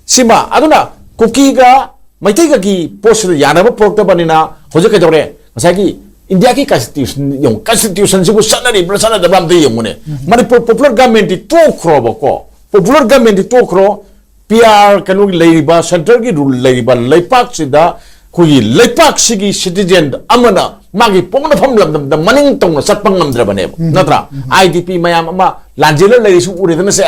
ꯁꯤꯃ ꯑꯗꯨꯅ ꯀꯨꯀꯤꯒ ꯃꯩꯇꯩꯒꯒꯤ ꯄꯣꯠꯁꯤꯗ ꯌꯥꯅꯕ ꯄꯨꯔꯛꯇꯕꯅꯤꯅ ꯍꯧꯖꯤꯛ ꯀꯩꯗꯧꯔꯦ? ꯉꯁꯥꯏꯒꯤ ꯏꯟꯗꯤꯌꯥꯒꯤ ꯀꯟꯁꯇꯤꯇ꯭ꯌꯨꯁꯟ ꯌꯦꯡꯉꯨ, ꯀꯟꯁꯇꯤꯇ꯭ꯌꯨꯁꯟꯁꯤꯕꯨ ꯆꯠꯅꯔꯤꯕ꯭ꯔꯥ ꯆꯠꯅꯗꯕ꯭ꯔꯥ ꯑꯝꯇ ꯌꯦꯡꯉꯨꯅꯦ꯫ ꯃꯅꯤꯄꯨꯔ ꯄꯣꯄꯨꯂꯔ ꯒꯃꯦꯟꯗꯤ ꯇꯣꯛꯈ꯭ꯔꯣꯕꯀꯣ, ꯄꯣꯄꯨꯂꯔ ꯒꯃꯦꯟꯗꯤ ꯇꯣꯛꯈ꯭ꯔꯣ, ꯄꯤ ꯑꯥꯔ ꯀꯩꯅꯣꯒꯤ ꯂꯩꯔꯤꯕ, ꯁꯦꯟꯇ꯭ꯔꯒꯤ ꯔꯨꯜ ꯂꯩꯔꯤꯕ ꯂꯩꯄꯥꯛꯁꯤꯗ ꯑꯩꯈꯣꯏꯒꯤ ꯂꯩꯄꯥꯛꯁꯤꯒꯤ ꯁꯤꯇꯤꯖꯦꯟ ꯑꯃꯅ ꯃꯥꯒꯤ ꯄꯣꯛꯅꯐꯝ ꯂꯝꯗꯝꯗ ꯃꯅꯤꯡ ꯇꯧꯅ ꯆꯠꯄ ꯉꯝꯗ꯭ꯔꯕꯅꯦꯕ, ꯅꯠꯇ꯭ꯔꯥ? ꯑꯥꯏ ꯗꯤ ꯄꯤ ꯃꯌꯥꯝ ꯑꯃ ꯂꯥꯟꯖꯦꯜꯂ ꯂꯩꯔꯤꯁꯨ ꯎꯔꯦꯗꯅ ꯁꯦ,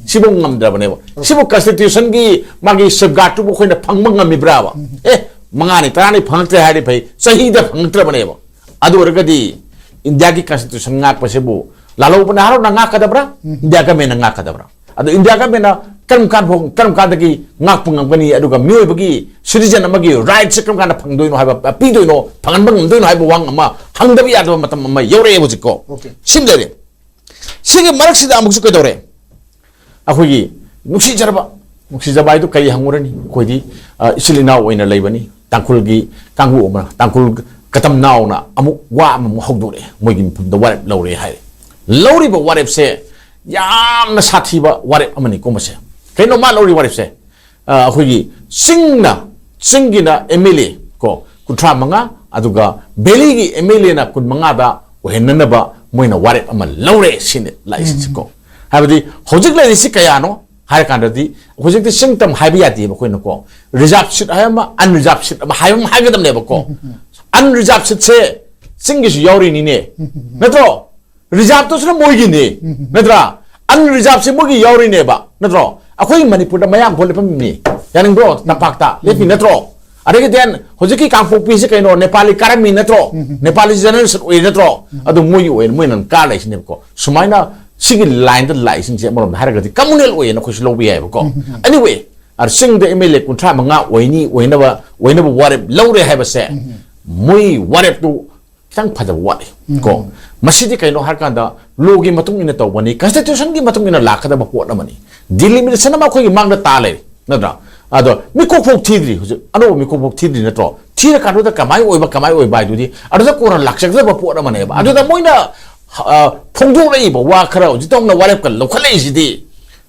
ꯁꯤꯕꯨ ꯉꯝꯗ꯭ꯔꯕꯅꯦꯕ꯫ ꯁꯤꯕꯨ ꯀꯟꯁꯇꯤꯇ꯭ꯌꯨꯁꯟꯒꯤ ꯃꯥꯒꯤ ꯁꯦꯐꯒꯥꯔꯗꯇꯨꯕꯨ ꯑꯩꯈꯣꯏꯅ ꯐꯪꯕ ꯉꯝꯃꯤꯕ꯭ꯔꯥꯕ? ꯑꯦ, ꯃꯉꯥꯅꯤ, ꯇꯔꯥꯅꯤ ꯐꯪꯉꯛꯇ꯭ꯔꯦ ꯍꯥꯏꯔꯗꯤ ꯐꯩ, ꯆꯍꯤꯗ ꯐꯪꯉꯛꯇ꯭ꯔꯕꯅꯦꯕ꯫ ꯑꯗꯨ ꯑꯣꯏꯔꯒꯗꯤ ꯏꯟꯗꯤꯌꯥꯒꯤ ꯀꯟꯁꯇꯤꯇ꯭ꯌꯨꯁꯟ ꯉꯥꯛꯄꯁꯤꯕꯨ ꯂꯥꯜꯍꯧꯕ ꯅꯦꯍꯔꯨꯅ ꯉꯥꯛꯀꯗꯕ꯭ꯔꯥ? ꯏꯟꯗꯤꯌꯥ ꯒꯃꯦꯟꯅ ꯉꯥꯛꯀꯗꯕ꯭ꯔꯥ? ꯑꯗꯣ ꯏꯟꯗꯤꯌꯥ ꯒꯃꯦꯟꯅ ꯀꯔꯝ ꯀꯥꯟ ꯐꯥꯎ, ꯀꯔꯝ ꯀꯥꯟꯗꯒꯤ ꯉꯥꯛꯄ ꯉꯝꯒꯅꯤ? ꯑꯗꯨꯒ ꯃꯤꯑꯣꯏꯕꯒꯤ ꯁꯤꯇꯤꯖꯦꯟ ꯑꯃꯒꯤ ꯔꯥꯏꯠꯁꯦ ꯀꯔꯝ ꯀꯥꯟꯗ ꯐꯪꯗꯣꯏꯅꯣ ꯍꯥꯏꯕ, ꯄꯤꯗꯣꯏꯅꯣ, ꯐꯪꯍꯟꯕ ꯉꯝꯗꯣꯏꯅꯣ ꯍꯥꯏꯕ ꯋꯥꯍꯪ ꯑꯃ ꯍꯪꯗꯕ ꯌꯥꯗꯕ ꯃꯇꯝ ꯑꯃ ꯌꯧꯔꯛꯑꯦ ꯍꯧꯖꯤꯛꯀꯣ꯫ ꯑꯣꯀꯦ꯫ ꯁꯤꯃ ꯂꯩꯔꯦ꯫ ꯁꯤꯒꯤ ꯃꯔꯛꯁꯤꯗ ꯑꯃꯨꯛꯁꯨ ꯀꯩꯗꯧꯔꯦ? ꯑꯩꯈꯣꯏꯒꯤ ꯅꯨꯡꯁꯤꯖꯔꯕ, ꯅꯨꯡꯁꯤꯖꯕ ꯍꯥꯏꯗꯨ ꯀꯔꯤ ꯍꯪꯉꯨꯔꯅꯤ? ꯑꯩꯈꯣꯏꯗꯤ, ꯑ, ꯏꯆꯤꯜ ꯏꯅꯥꯎ ꯑꯣꯏꯅ ꯂꯩꯕꯅꯤ꯫ ꯇꯥꯡꯈꯨꯜꯒꯤ ꯀꯥꯡꯕꯨ ꯑꯃ, ꯇꯥꯡꯈꯨꯜ ꯀꯇꯝ ꯅꯥꯎꯅ ꯑꯃꯨꯛ ꯋꯥ ꯑꯃꯃꯨꯛ ꯍꯧꯗꯣꯔꯛꯑꯦ, ꯃꯣꯏꯒꯤ ꯃꯐꯝꯗ ꯋꯥꯔꯦꯞ ꯂꯧꯔꯦ ꯍꯥꯏꯔꯦ꯫ ꯂꯧꯔꯤꯕ ꯋꯥꯔꯦꯞꯁꯦ ꯌꯥꯝꯅ ꯁꯥꯊꯤꯕ ꯋꯥꯔꯦꯞ ꯑꯃꯅꯤꯀꯣ ꯃꯁꯦ꯫ ꯀꯩꯅꯣ ꯃꯥ ꯂꯧꯔꯤ ꯋꯥꯔꯦꯞꯁꯦ? ꯑ, ꯑꯩꯈꯣꯏꯒꯤ ꯆꯤꯡꯅ, ꯆꯤꯡꯒꯤꯅ ꯑꯦꯝ ꯑꯦꯜ ꯑꯦ ꯀꯣ ꯀꯨꯟꯊ꯭ꯔꯥ ꯃꯉꯥ, ꯑꯗꯨꯒ ꯚꯦꯂꯤꯒꯤ ꯑꯦꯝ ꯑꯦꯜ ꯑꯦꯅ ꯀꯨꯟ ꯃꯉꯥꯗ ꯑꯣꯏꯍꯟꯅꯅꯕ ꯃꯣꯏꯅ ꯋꯥꯔꯦꯞ ꯑꯃ ꯂꯧꯔꯦ ꯁꯤꯅꯤ ꯂꯥꯛꯏꯁꯤꯀꯣ꯫ ꯍꯥꯏꯕꯗꯤ ꯍꯧꯖꯤꯛ ꯂꯩꯔꯤꯁꯤ ꯀꯌꯥꯅꯣ ꯍꯥꯏꯔ ꯀꯥꯟꯗꯗꯤ, ꯍꯧꯖꯤꯛꯇꯤ ꯆꯤꯡ ꯇꯝ ꯍꯥꯏꯕ ꯌꯥꯗꯦꯕ ꯑꯩꯈꯣꯏꯅꯀꯣ꯫ ꯔꯤꯖꯥꯔꯚ ꯁꯤꯠ ꯍꯥꯏꯕ ꯑꯃ, ꯑꯟꯔꯤꯖꯥꯔꯚ ꯁꯤꯠ ꯑꯃ ꯍꯥꯏꯕ ꯑꯃ ꯍꯥꯏꯒꯗꯕꯅꯦꯕꯀꯣ꯫ ꯑꯟꯔꯤꯖꯥꯔꯚ ꯁꯤꯠꯁꯦ ꯆꯤꯡꯒꯤꯁꯨ ꯌꯥꯎꯔꯤꯅꯤꯅꯦ, ꯅꯠꯇ꯭ꯔꯣ? ꯔꯤꯖꯥꯔꯚꯇꯨꯁꯨꯅ ꯃꯣꯏꯒꯤꯅꯤ, ꯅꯠꯇ꯭ꯔꯥ? ꯑꯟꯔꯤꯖꯥꯔꯚꯁꯦ ꯃꯣꯏꯒꯤ ꯌꯥꯎꯔꯤꯅꯦꯕ, ꯅꯠꯇ꯭ꯔꯣ? ꯑꯩꯈꯣꯏ ꯃꯅꯤꯄꯨꯔꯗ ꯃꯌꯥꯡ ꯚꯣꯠ ꯂꯦꯞꯐꯝꯃꯤ, ꯌꯥꯅꯤꯡꯕ꯭ꯔꯣ? ꯇꯝꯄꯥꯛꯇ ꯂꯦꯞꯄꯤ, ꯅꯠꯇ꯭ꯔꯣ? ꯑꯗꯒꯤ then ꯍꯧꯖꯤꯛꯀꯤ ꯀꯥꯡꯄꯣꯛꯄꯤꯁꯦ ꯀꯩꯅꯣ, ꯅꯦꯄꯥꯂꯤ ꯀꯥꯔꯝꯃꯤ, ꯅꯠꯇ꯭ꯔꯣ? ꯅꯦꯄꯥꯂꯤ ꯖꯦꯅꯦꯔꯦꯁꯟ ꯑꯣꯏ, ꯅꯠꯇ꯭ꯔꯣ? ꯑꯗꯨ ꯃꯣꯏꯒꯤ ꯑꯣꯏꯅ ꯃꯣꯏꯅ ꯀꯥ ꯂꯩꯁꯤꯅꯦꯕꯀꯣ꯫ ꯁꯨꯃꯥꯏꯅ ꯁꯤꯒꯤ ꯂꯥꯏꯟꯗ ꯂꯥꯛꯏꯁꯤꯡꯁꯦ ꯑꯃꯔꯣꯝꯗ ꯍꯥꯏꯔꯒꯗꯤ ꯀꯝꯃꯨꯅꯦꯜ ꯑꯣꯏꯌꯦꯅ ꯑꯩꯈꯣꯏꯁꯨ ꯂꯧꯕ ꯌꯥꯏꯕꯀꯣ꯫ Anyway, ꯑꯗ ꯆꯤꯡꯗ ꯑꯦꯝ ꯑꯦꯜ ꯑꯦ ꯀꯨꯟꯊ꯭ꯔꯥ ꯃꯉꯥ ꯑꯣꯏꯅꯤ, ꯑꯣꯏꯅꯕ, ꯑꯣꯏꯅꯕ ꯋꯥꯔꯦꯞ ꯂꯧꯔꯦ ꯍꯥꯏꯕꯁꯦ, ꯃꯣꯏ ꯋꯥꯔꯦꯞꯇꯨ ꯈꯤꯇꯪ ꯐꯖꯕ ꯋꯥꯠꯂꯤ ꯀꯣ꯫ ꯃꯁꯤꯗꯤ ꯀꯩꯅꯣ ꯍꯥꯏꯔꯀꯥꯟꯗ, ꯂꯣꯒꯤ ꯃꯇꯨꯡ ꯏꯟꯅ ꯇꯧꯕꯅꯤ, ꯀꯟꯁꯇꯤꯇ꯭ꯌꯨꯁꯟꯒꯤ ꯃꯇꯨꯡ ꯏꯟꯅ ꯂꯥꯛꯀꯗꯕ ꯄꯣꯠ ꯑꯃꯅꯤ꯫ ꯗꯤꯂꯤꯃꯤꯇꯦꯁꯟ ꯑꯃ ꯑꯩꯈꯣꯏꯒꯤ ꯃꯥꯡꯗ ꯇꯥ ꯂꯩꯔꯦ, ꯅꯠꯇ꯭ꯔꯥ? ꯑꯗꯣ ꯃꯤꯀꯣꯛ ꯐꯥꯎ ꯊꯤꯗ꯭ꯔꯤ, ꯍꯧꯖꯤꯛ ꯑꯅꯧꯕ ꯃꯤꯀꯣꯛ ꯐꯥꯎ ꯊꯤꯗ꯭ꯔꯤ, ꯅꯠꯇ꯭ꯔꯣ? ꯊꯤꯔꯀꯥꯟꯗꯨꯗ ꯀꯃꯥꯏꯅ ꯑꯣꯏꯕ, ꯀꯃꯥꯏꯅ ꯑꯣꯏꯕ ꯍꯥꯏꯗꯨꯗꯤ ꯑꯗꯨꯗ ꯀꯣꯟꯅ ꯂꯥꯛꯆꯒꯗꯕ ꯄꯣꯠ ꯑꯃꯅꯦꯕ꯫ ꯑꯗꯨꯗ ꯃꯣꯏꯅ, ꯑ, ꯐꯣꯡꯗꯣꯛꯂꯛꯏꯕ ꯋꯥ ꯈꯔ ꯍꯧꯖꯤꯛ ꯇꯧꯅ ꯋꯥꯔꯦꯞꯀ ꯂꯧꯈꯠꯂꯛꯏꯁꯤꯗꯤ,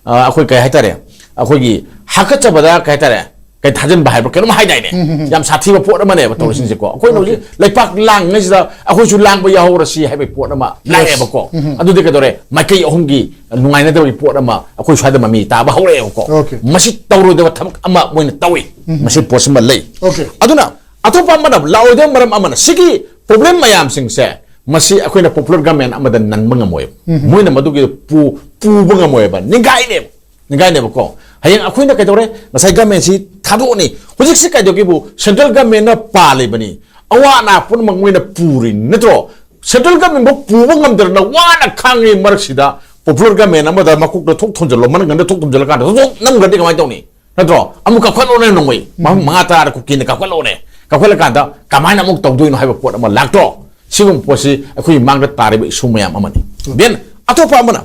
ꯑ, ꯑꯩꯈꯣꯏ ꯀꯩ ꯍꯥꯏꯇꯥꯔꯦ, ꯑꯩꯈꯣꯏꯒꯤ ꯍꯥꯀꯠꯆꯕꯗ ꯀꯩ ꯍꯥꯏꯇꯥꯔꯦ, ꯀꯩ ꯊꯥꯖꯤꯟꯕ ꯍꯥꯏꯕ꯭ꯔꯥ ꯀꯩꯅꯣꯝ ꯍꯥꯏꯗꯥꯏꯅꯦ? ꯌꯥꯝ ꯁꯥꯊꯤꯕ ꯄꯣꯠ ꯑꯃꯅꯦꯕ ꯇꯧꯔꯤꯁꯤꯡꯁꯦꯀꯣ꯫ ꯑꯩꯈꯣꯏꯅ ꯍꯧꯖꯤꯛ ꯂꯩꯄꯥꯛ ꯂꯥꯡꯉꯩꯁꯤꯗ ꯑꯩꯈꯣꯏꯁꯨ ꯂꯥꯡꯕ ꯌꯥꯎꯍꯧꯔꯁꯤ ꯍꯥꯏꯕꯒꯤ ꯄꯣꯠ ꯑꯃ ꯂꯥꯛꯑꯦꯕꯀꯣ꯫ ꯑꯗꯨꯗꯤ ꯀꯩꯗꯧꯔꯦ? ꯃꯥꯏꯀꯩ ꯑꯍꯨꯝꯒꯤ ꯅꯨꯡꯉꯥꯏꯅꯗꯕꯒꯤ ꯄꯣꯠ ꯑꯃ ꯑꯩꯈꯣꯏ ꯁ꯭ꯋꯥꯏꯗ ꯃꯃꯤ ꯇꯥꯕ ꯍꯧꯔꯛꯑꯦꯕꯀꯣ꯫ Okay. ꯃꯁꯤ ꯇꯧꯔꯣꯏꯗꯕ ꯊꯕꯛ ꯑꯃ ꯃꯣꯏꯅ ꯇꯧꯏ꯫ ꯃꯁꯤ ꯄꯣꯠꯁꯤꯃ ꯂꯩ꯫ Okay. ꯑꯗꯨꯅ ꯑꯇꯣꯞꯄ ꯑꯃꯅ ꯂꯥꯛꯑꯣꯏꯗꯕ ꯃꯔꯝ ꯑꯃꯅ ꯁꯤꯒꯤ ꯄ꯭ꯔꯣꯕ꯭ꯂꯦꯝ ꯃꯌꯥꯝꯁꯤꯡꯁꯦ ꯃꯁꯤ ꯑꯩꯈꯣꯏꯅ ꯄꯣꯄꯨꯂꯔ ꯒꯃꯦꯟ ꯑꯃꯗ ꯅꯟꯕ ꯉꯝꯃꯣꯏꯕ꯫ ꯃꯣꯏꯅ ꯃꯗꯨꯒꯤ ꯄꯨ-, ꯄꯨꯕ ꯉꯝꯃꯣꯏꯕ, ꯅꯤꯡꯒꯥꯏꯅꯦꯕ꯫ ꯅꯤꯡꯒꯥꯏꯅꯦꯕꯀꯣ꯫ ꯍꯌꯦꯡ ꯑꯩꯈꯣꯏꯅ ꯀꯩꯗꯧꯔꯦ? ꯉꯁꯥꯏ ꯒꯃꯦꯟꯁꯤ ꯊꯥꯗꯣꯛꯑꯅꯤ꯫ ꯍꯧꯖꯤꯛꯁꯤ ꯀꯩꯗꯧꯒꯦꯕꯨ, ꯁꯦꯟꯇ꯭ꯔꯦꯜ ꯒꯃꯦꯟꯅ ꯄꯥꯜꯂꯤꯕꯅꯤ꯫ ꯑꯋꯥ ꯑꯅꯥ ꯄꯨꯝꯅꯃꯛ ꯃꯣꯏꯅ ꯄꯨꯔꯤꯅꯤ, ꯅꯠꯇ꯭ꯔꯣ? ꯁꯦꯟꯇ꯭ꯔꯦꯜ ꯒꯃꯦꯟꯐꯥꯎ ꯄꯨꯕ ꯉꯝꯗꯗꯅ ꯋꯥꯅ ꯈꯥꯡꯉꯤ ꯃꯔꯛꯁꯤꯗ, ꯄꯣꯄꯨꯂꯔ ꯒꯃꯦꯟ ꯑꯃꯗ ꯃꯀꯣꯛꯇ ꯊꯣꯛ ꯊꯣꯟꯖꯜꯂꯣ, ꯃꯅꯪꯒꯟꯗ ꯊꯣꯛ ꯊꯣꯟꯖꯜꯂꯀꯥꯟꯗ ꯊꯣꯛ ꯊꯣꯛ ꯅꯝꯈ꯭ꯔꯗꯤ ꯀꯃꯥꯏꯅ ꯇꯧꯅꯤ? ꯅꯠꯇ꯭ꯔꯣ? ꯑꯃꯨꯛ ꯀꯥꯞꯈꯠꯂꯣꯅꯦ ꯅꯣꯡꯃꯩ꯫ ꯃꯐꯝ ꯃꯉꯥ ꯇꯔꯥꯗ ꯀꯨꯀꯤꯅ ꯀꯥꯞꯈꯠꯂꯣꯅꯦ꯫ ꯀꯥꯞꯈꯠꯂꯀꯥꯟꯗ ꯀꯃꯥꯏꯅ ꯑꯃꯨꯛ ꯇꯧꯗꯣꯏꯅꯣ ꯍꯥꯏꯕ ꯄꯣꯠ ꯑꯃ ꯂꯥꯛꯇ꯭ꯔꯣ? ꯁꯤꯒꯨꯝꯕ ꯄꯣꯠꯁꯤ ꯑꯩꯈꯣꯏꯒꯤ ꯃꯥꯡꯗ ꯇꯥꯔꯤꯕ ꯏꯁꯨ ꯃꯌꯥꯝ ꯑꯃꯅꯤ꯫ Then ꯑꯇꯣꯞꯄ ꯑꯃꯅ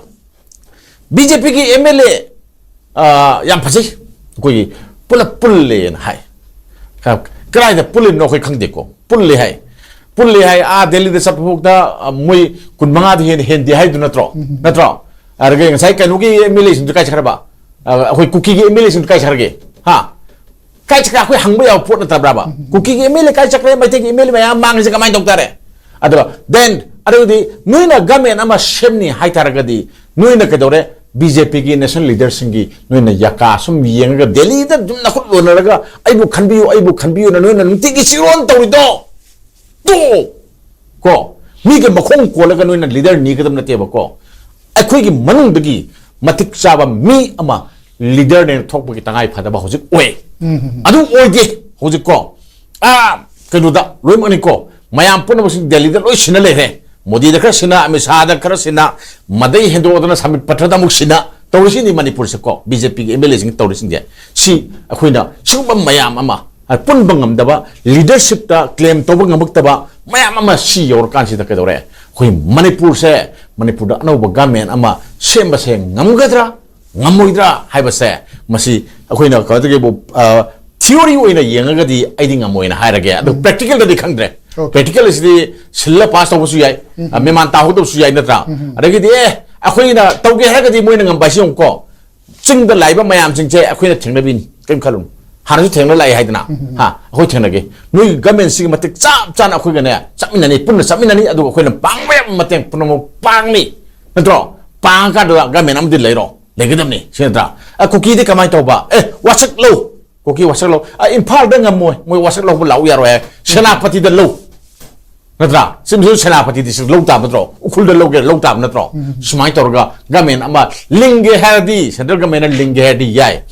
ꯕꯤ ꯖꯦ ꯄꯤꯒꯤ ꯑꯦꯝ ꯑꯦꯜ ꯑꯦ, ꯑ, ꯌꯥꯝ ꯐꯖꯩ, ꯑꯩꯈꯣꯏꯒꯤ ꯄꯨꯂꯞ ꯄꯨꯜꯂꯦꯅ ꯍꯥꯏ꯫ ꯑ, ꯀꯗꯥꯏꯗ ꯄꯨꯜꯂꯤꯅꯣ ꯑꯩꯈꯣꯏ ꯈꯪꯗꯦꯀꯣ, ꯄꯨꯜꯂꯦ ꯍꯥꯏ꯫ ꯄꯨꯜꯂꯦ ꯍꯥꯏ, ꯑꯥ ꯗꯦꯜꯂꯤꯗ ꯆꯠꯄ ꯐꯥꯎꯗ, ꯑ, ꯃꯣꯏ ꯀꯨꯟ ꯃꯉꯥꯗꯤ ꯍꯦꯟꯅ ꯍꯦꯟꯗꯦ ꯍꯥꯏꯗꯨ ꯅꯠꯇ꯭ꯔꯣ? ꯅꯠꯇ꯭ꯔꯣ? ꯑꯗꯨꯗꯒꯤ ꯉꯁꯥꯏ ꯀꯩꯅꯣꯒꯤ ꯑꯦꯝ ꯑꯦꯜ ꯑꯦꯁꯤꯡꯗꯨ ꯀꯥꯏ ꯆꯠꯈ꯭ꯔꯕ? ꯑ, ꯑꯩꯈꯣꯏ ꯀꯨꯀꯤꯒꯤ ꯑꯦꯝ ꯑꯦꯜ ꯑꯦꯁꯤꯡꯗꯨ ꯀꯥꯏ ꯆꯠꯈ꯭ꯔꯒꯦ? ꯍꯥ? ꯀꯥꯏ ꯆꯠꯈ꯭ꯔꯦ? ꯑꯩꯈꯣꯏ ꯍꯪꯕ ꯌꯥꯕ ꯄꯣꯠ ꯅꯠꯇꯕ꯭ꯔꯕ? ꯀꯨꯀꯤꯒꯤ ꯑꯦꯝ ꯑꯦꯜ ꯑꯦ ꯀꯥꯏ ꯆꯠꯈ꯭ꯔꯦ? ꯃꯩꯇꯩꯒꯤ ꯑꯦꯝ ꯑꯦꯜ ꯑꯦ ꯃꯌꯥꯝ ꯃꯥꯡꯉꯤꯁꯦ ꯀꯃꯥꯏꯅ ꯇꯧ ꯇꯥꯔꯦ? ꯑꯗꯨꯒ then, ꯑꯗꯨꯗꯤ ꯅꯣꯏꯅ ꯒꯃꯦꯟ ꯑꯃ ꯁꯦꯝꯅꯤ ꯍꯥꯏꯇꯥꯔꯒꯗꯤ, ꯅꯣꯏꯅ ꯀꯩꯗꯧꯔꯦ? ꯕꯤ ꯖꯦ ꯄꯤꯒꯤ ꯅꯦꯁꯅꯦꯜ ꯂꯤꯗꯔꯁꯤꯡꯒꯤ ꯅꯣꯏꯅ ꯌꯥꯀꯥ ꯁꯨꯝ ꯌꯦꯡꯉꯒ, ꯗꯦꯜꯂꯤꯗ ꯑꯗꯨꯝ ꯅꯈꯨꯠ ꯂꯣꯟꯅꯔꯒ, "ꯑꯩꯕꯨ ꯈꯟꯕꯤꯌꯨ, ꯑꯩꯕꯨ ꯈꯟꯕꯤꯌꯨꯅ" ꯅꯣꯏꯅ ꯅꯨꯡꯇꯤꯒꯤ ꯆꯤꯔꯣꯟ ꯇꯧꯔꯤꯗꯣ, ꯇꯣꯛꯑꯣ꯫ ꯀꯣ, ꯃꯤꯒꯤ ꯃꯈꯣꯡ ꯀꯣꯜꯂꯒ ꯅꯣꯏꯅ ꯂꯤꯗꯔ ꯅꯤꯒꯗꯕ ꯅꯠꯇꯦꯕꯀꯣ꯫ ꯑꯩꯈꯣꯏꯒꯤ ꯃꯅꯨꯡꯗꯒꯤ ꯃꯇꯤꯛ ꯆꯥꯕ ꯃꯤ ꯑꯃ ꯂꯤꯗꯔꯅꯦꯅ ꯊꯣꯛꯄꯒꯤ ꯇꯉꯥꯏ ꯐꯗꯕ ꯍꯧꯖꯤꯛ ꯑꯣꯏ꯫ ꯑꯗꯨ ꯑꯣꯏꯗꯦ ꯍꯧꯖꯤꯛꯀꯣ꯫ ꯑꯥ, ꯀꯩꯅꯣꯗ ꯂꯣꯏꯅꯃꯛꯅꯤꯀꯣ, ꯃꯌꯥꯝ ꯄꯨꯝꯅꯃꯛꯁꯤ ꯗꯦꯜꯂꯤꯗ ꯂꯣꯏ ꯁꯤꯟꯅ ꯂꯩꯔꯦ꯫ ꯃꯣꯗꯤꯗ ꯈꯔ ꯁꯤꯟꯅ, ꯑꯃꯤꯠ ꯁꯥꯍꯗ ꯈꯔ ꯁꯤꯟꯅ, ꯃꯗꯩ ꯍꯦꯟꯗꯣꯛꯑꯗꯅ ꯁꯃꯤꯠ ꯄꯠꯊꯗ ꯑꯃꯨꯛ ꯁꯤꯟꯅ, ꯇꯧꯔꯤꯁꯤꯅꯤ ꯃꯅꯤꯄꯨꯔꯁꯦꯀꯣ, ꯕꯤ ꯖꯦ ꯄꯤꯒꯤ ꯑꯦꯝ ꯑꯦꯜ ꯑꯦꯁꯤꯡ ꯇꯧꯔꯤꯁꯤꯡꯁꯦ꯫ ꯁꯤ ꯑꯩꯈꯣꯏꯅ ꯁꯤꯒꯨꯝꯕ ꯃꯌꯥꯝ ꯑꯃ, ꯄꯨꯟꯕ ꯉꯝꯗꯕ, ꯂꯤꯗꯔꯁꯤꯞꯇ ꯀ꯭ꯂꯦꯝ ꯇꯧꯕ ꯉꯝꯃꯛꯇꯕ ꯃꯌꯥꯝ ꯑꯃ ꯁꯤ ꯌꯧꯔꯀꯥꯟꯁꯤꯗ ꯀꯩꯗꯧꯔꯦ? ꯑꯩꯈꯣꯏ ꯃꯅꯤꯄꯨꯔꯁꯦ, ꯃꯅꯤꯄꯨꯔꯗ ꯑꯅꯧꯕ ꯒꯃꯦꯟ ꯑꯃ ꯁꯦꯝꯕꯁꯦ ꯉꯝꯒꯗ꯭ꯔꯥ, ꯉꯝꯃꯣꯏꯗ꯭ꯔꯥ ꯍꯥꯏꯕꯁꯦ, ꯃꯁꯤ ꯑꯩꯈꯣꯏꯅ ꯀꯩꯅꯣꯗꯒꯤꯕꯨ, ꯑ, ꯊꯤꯑꯣꯔꯤ ꯑꯣꯏꯅ ꯌꯦꯡꯉꯒꯗꯤ ꯑꯩꯗꯤ ꯉꯝꯃꯣꯏꯅ ꯍꯥꯏꯔꯒꯦ꯫ ꯑꯗꯨ ꯎꯝ꯫ ꯄ꯭ꯔꯦꯛꯇꯤꯀꯦꯜꯗꯗꯤ ꯈꯪꯗ꯭ꯔꯦ꯫ ꯑꯣꯀꯦ꯫ ꯄ꯭ꯔꯦꯛꯇꯤꯀꯦꯜ ꯑꯁꯤꯗꯤ ꯁꯤꯜꯂ ꯄꯥꯁ ꯇꯧꯕꯁꯨ ꯌꯥꯏ, ꯎꯝ꯫ ꯑ, ꯃꯦꯃꯥꯟ ꯇꯥꯍꯧꯗꯕꯁꯨ ꯌꯥꯏ ꯅꯠꯇ꯭ꯔꯥ? ꯎꯝ꯫ ꯑꯗꯒꯤꯗꯤ, ꯑꯦ, ꯑꯩꯈꯣꯏꯅ ꯇꯧꯒꯦ ꯍꯥꯏꯔꯒꯗꯤ ꯃꯣꯏꯅ ꯉꯝꯕ ꯍꯥꯏꯁꯤ ꯌꯦꯡꯉꯨꯀꯣ꯫ ꯆꯤꯡꯗ ꯂꯥꯛꯏꯕ ꯃꯌꯥꯝꯁꯤꯡꯁꯦ ꯑꯩꯈꯣꯏꯅ ꯊꯦꯡꯅꯕꯤꯅꯤ, ꯀꯔꯤꯝ ꯈꯜꯂꯨꯅꯨ꯫ ꯍꯥꯟꯅꯁꯨ ꯊꯦꯡꯅ ꯂꯥꯛꯏ ꯍꯥꯏꯗꯅ, ꯎꯝ꯫ ꯍꯥ, ꯑꯩꯈꯣꯏ ꯊꯦꯡꯅꯒꯦ꯫ ꯅꯣꯏꯒꯤ ꯒꯃꯦꯟꯁꯤꯒꯤ ꯃꯇꯤꯛ ꯆꯞ ꯆꯥꯅ ꯑꯩꯈꯣꯏꯒꯅꯦ ꯆꯠꯃꯤꯟꯅꯅꯤ, ꯄꯨꯟꯅ ꯆꯠꯃꯤꯟꯅꯅꯤ, ꯑꯗꯨꯒ ꯑꯩꯈꯣꯏꯅ ꯄꯥꯡꯕ ꯌꯥꯕ ꯃꯇꯦꯡ ꯄꯨꯝꯅꯃꯛ ꯄꯥꯡꯅꯤ, ꯅꯠꯇ꯭ꯔꯣ? ꯄꯥꯡꯉꯀꯥꯟꯗ ꯒꯃꯦꯟ ꯑꯃꯗꯤ ꯂꯩꯔꯣ, ꯂꯩꯒꯗꯕꯅꯤ, ꯁꯤ ꯅꯠꯇ꯭ꯔꯥ? ꯑ, ꯀꯨꯀꯤꯗꯤ ꯀꯃꯥꯏꯅ ꯇꯧꯕ? ꯑꯦ, ꯋꯥꯁꯛ ꯂꯧ, ꯀꯨꯀꯤ ꯋꯥꯁꯛ ꯂꯧ꯫ ꯑ, ꯏꯝꯐꯥꯜꯗ ꯉꯝꯃꯣꯏ, ꯃꯣꯏ ꯋꯥꯁꯛ ꯂꯧꯕ ꯂꯥꯛꯎ ꯌꯥꯔꯣꯏ ꯍꯥꯏ, ꯁꯦꯅꯥꯄꯇꯤꯗ ꯂꯧ, ꯅꯠꯇ꯭ꯔꯥ? ꯁꯤꯝꯁꯨ ꯁꯦꯅꯥꯄꯇꯤꯗꯤ ꯁꯤ ꯂꯧ ꯇꯥꯕ ꯅꯠꯇ꯭ꯔꯣ? ꯎꯈ꯭ꯔꯨꯜꯗ ꯂꯧꯒꯦꯔꯥ ꯂꯧ ꯇꯥꯕ ꯅꯠꯇ꯭ꯔꯣ? ꯎꯝ꯫ ꯁꯨꯃꯥꯏꯅ ꯇꯧꯔꯒ ꯒꯃꯦꯟ ꯑꯃ ꯂꯤꯡꯒꯦ ꯍꯥꯏꯔꯗꯤ, ꯁꯦꯟꯇ꯭ꯔꯦꯜ ꯒꯃꯦꯟꯅ ꯂꯤꯡꯒꯦ ꯍꯥꯏꯔꯗꯤ ꯌꯥꯏ꯫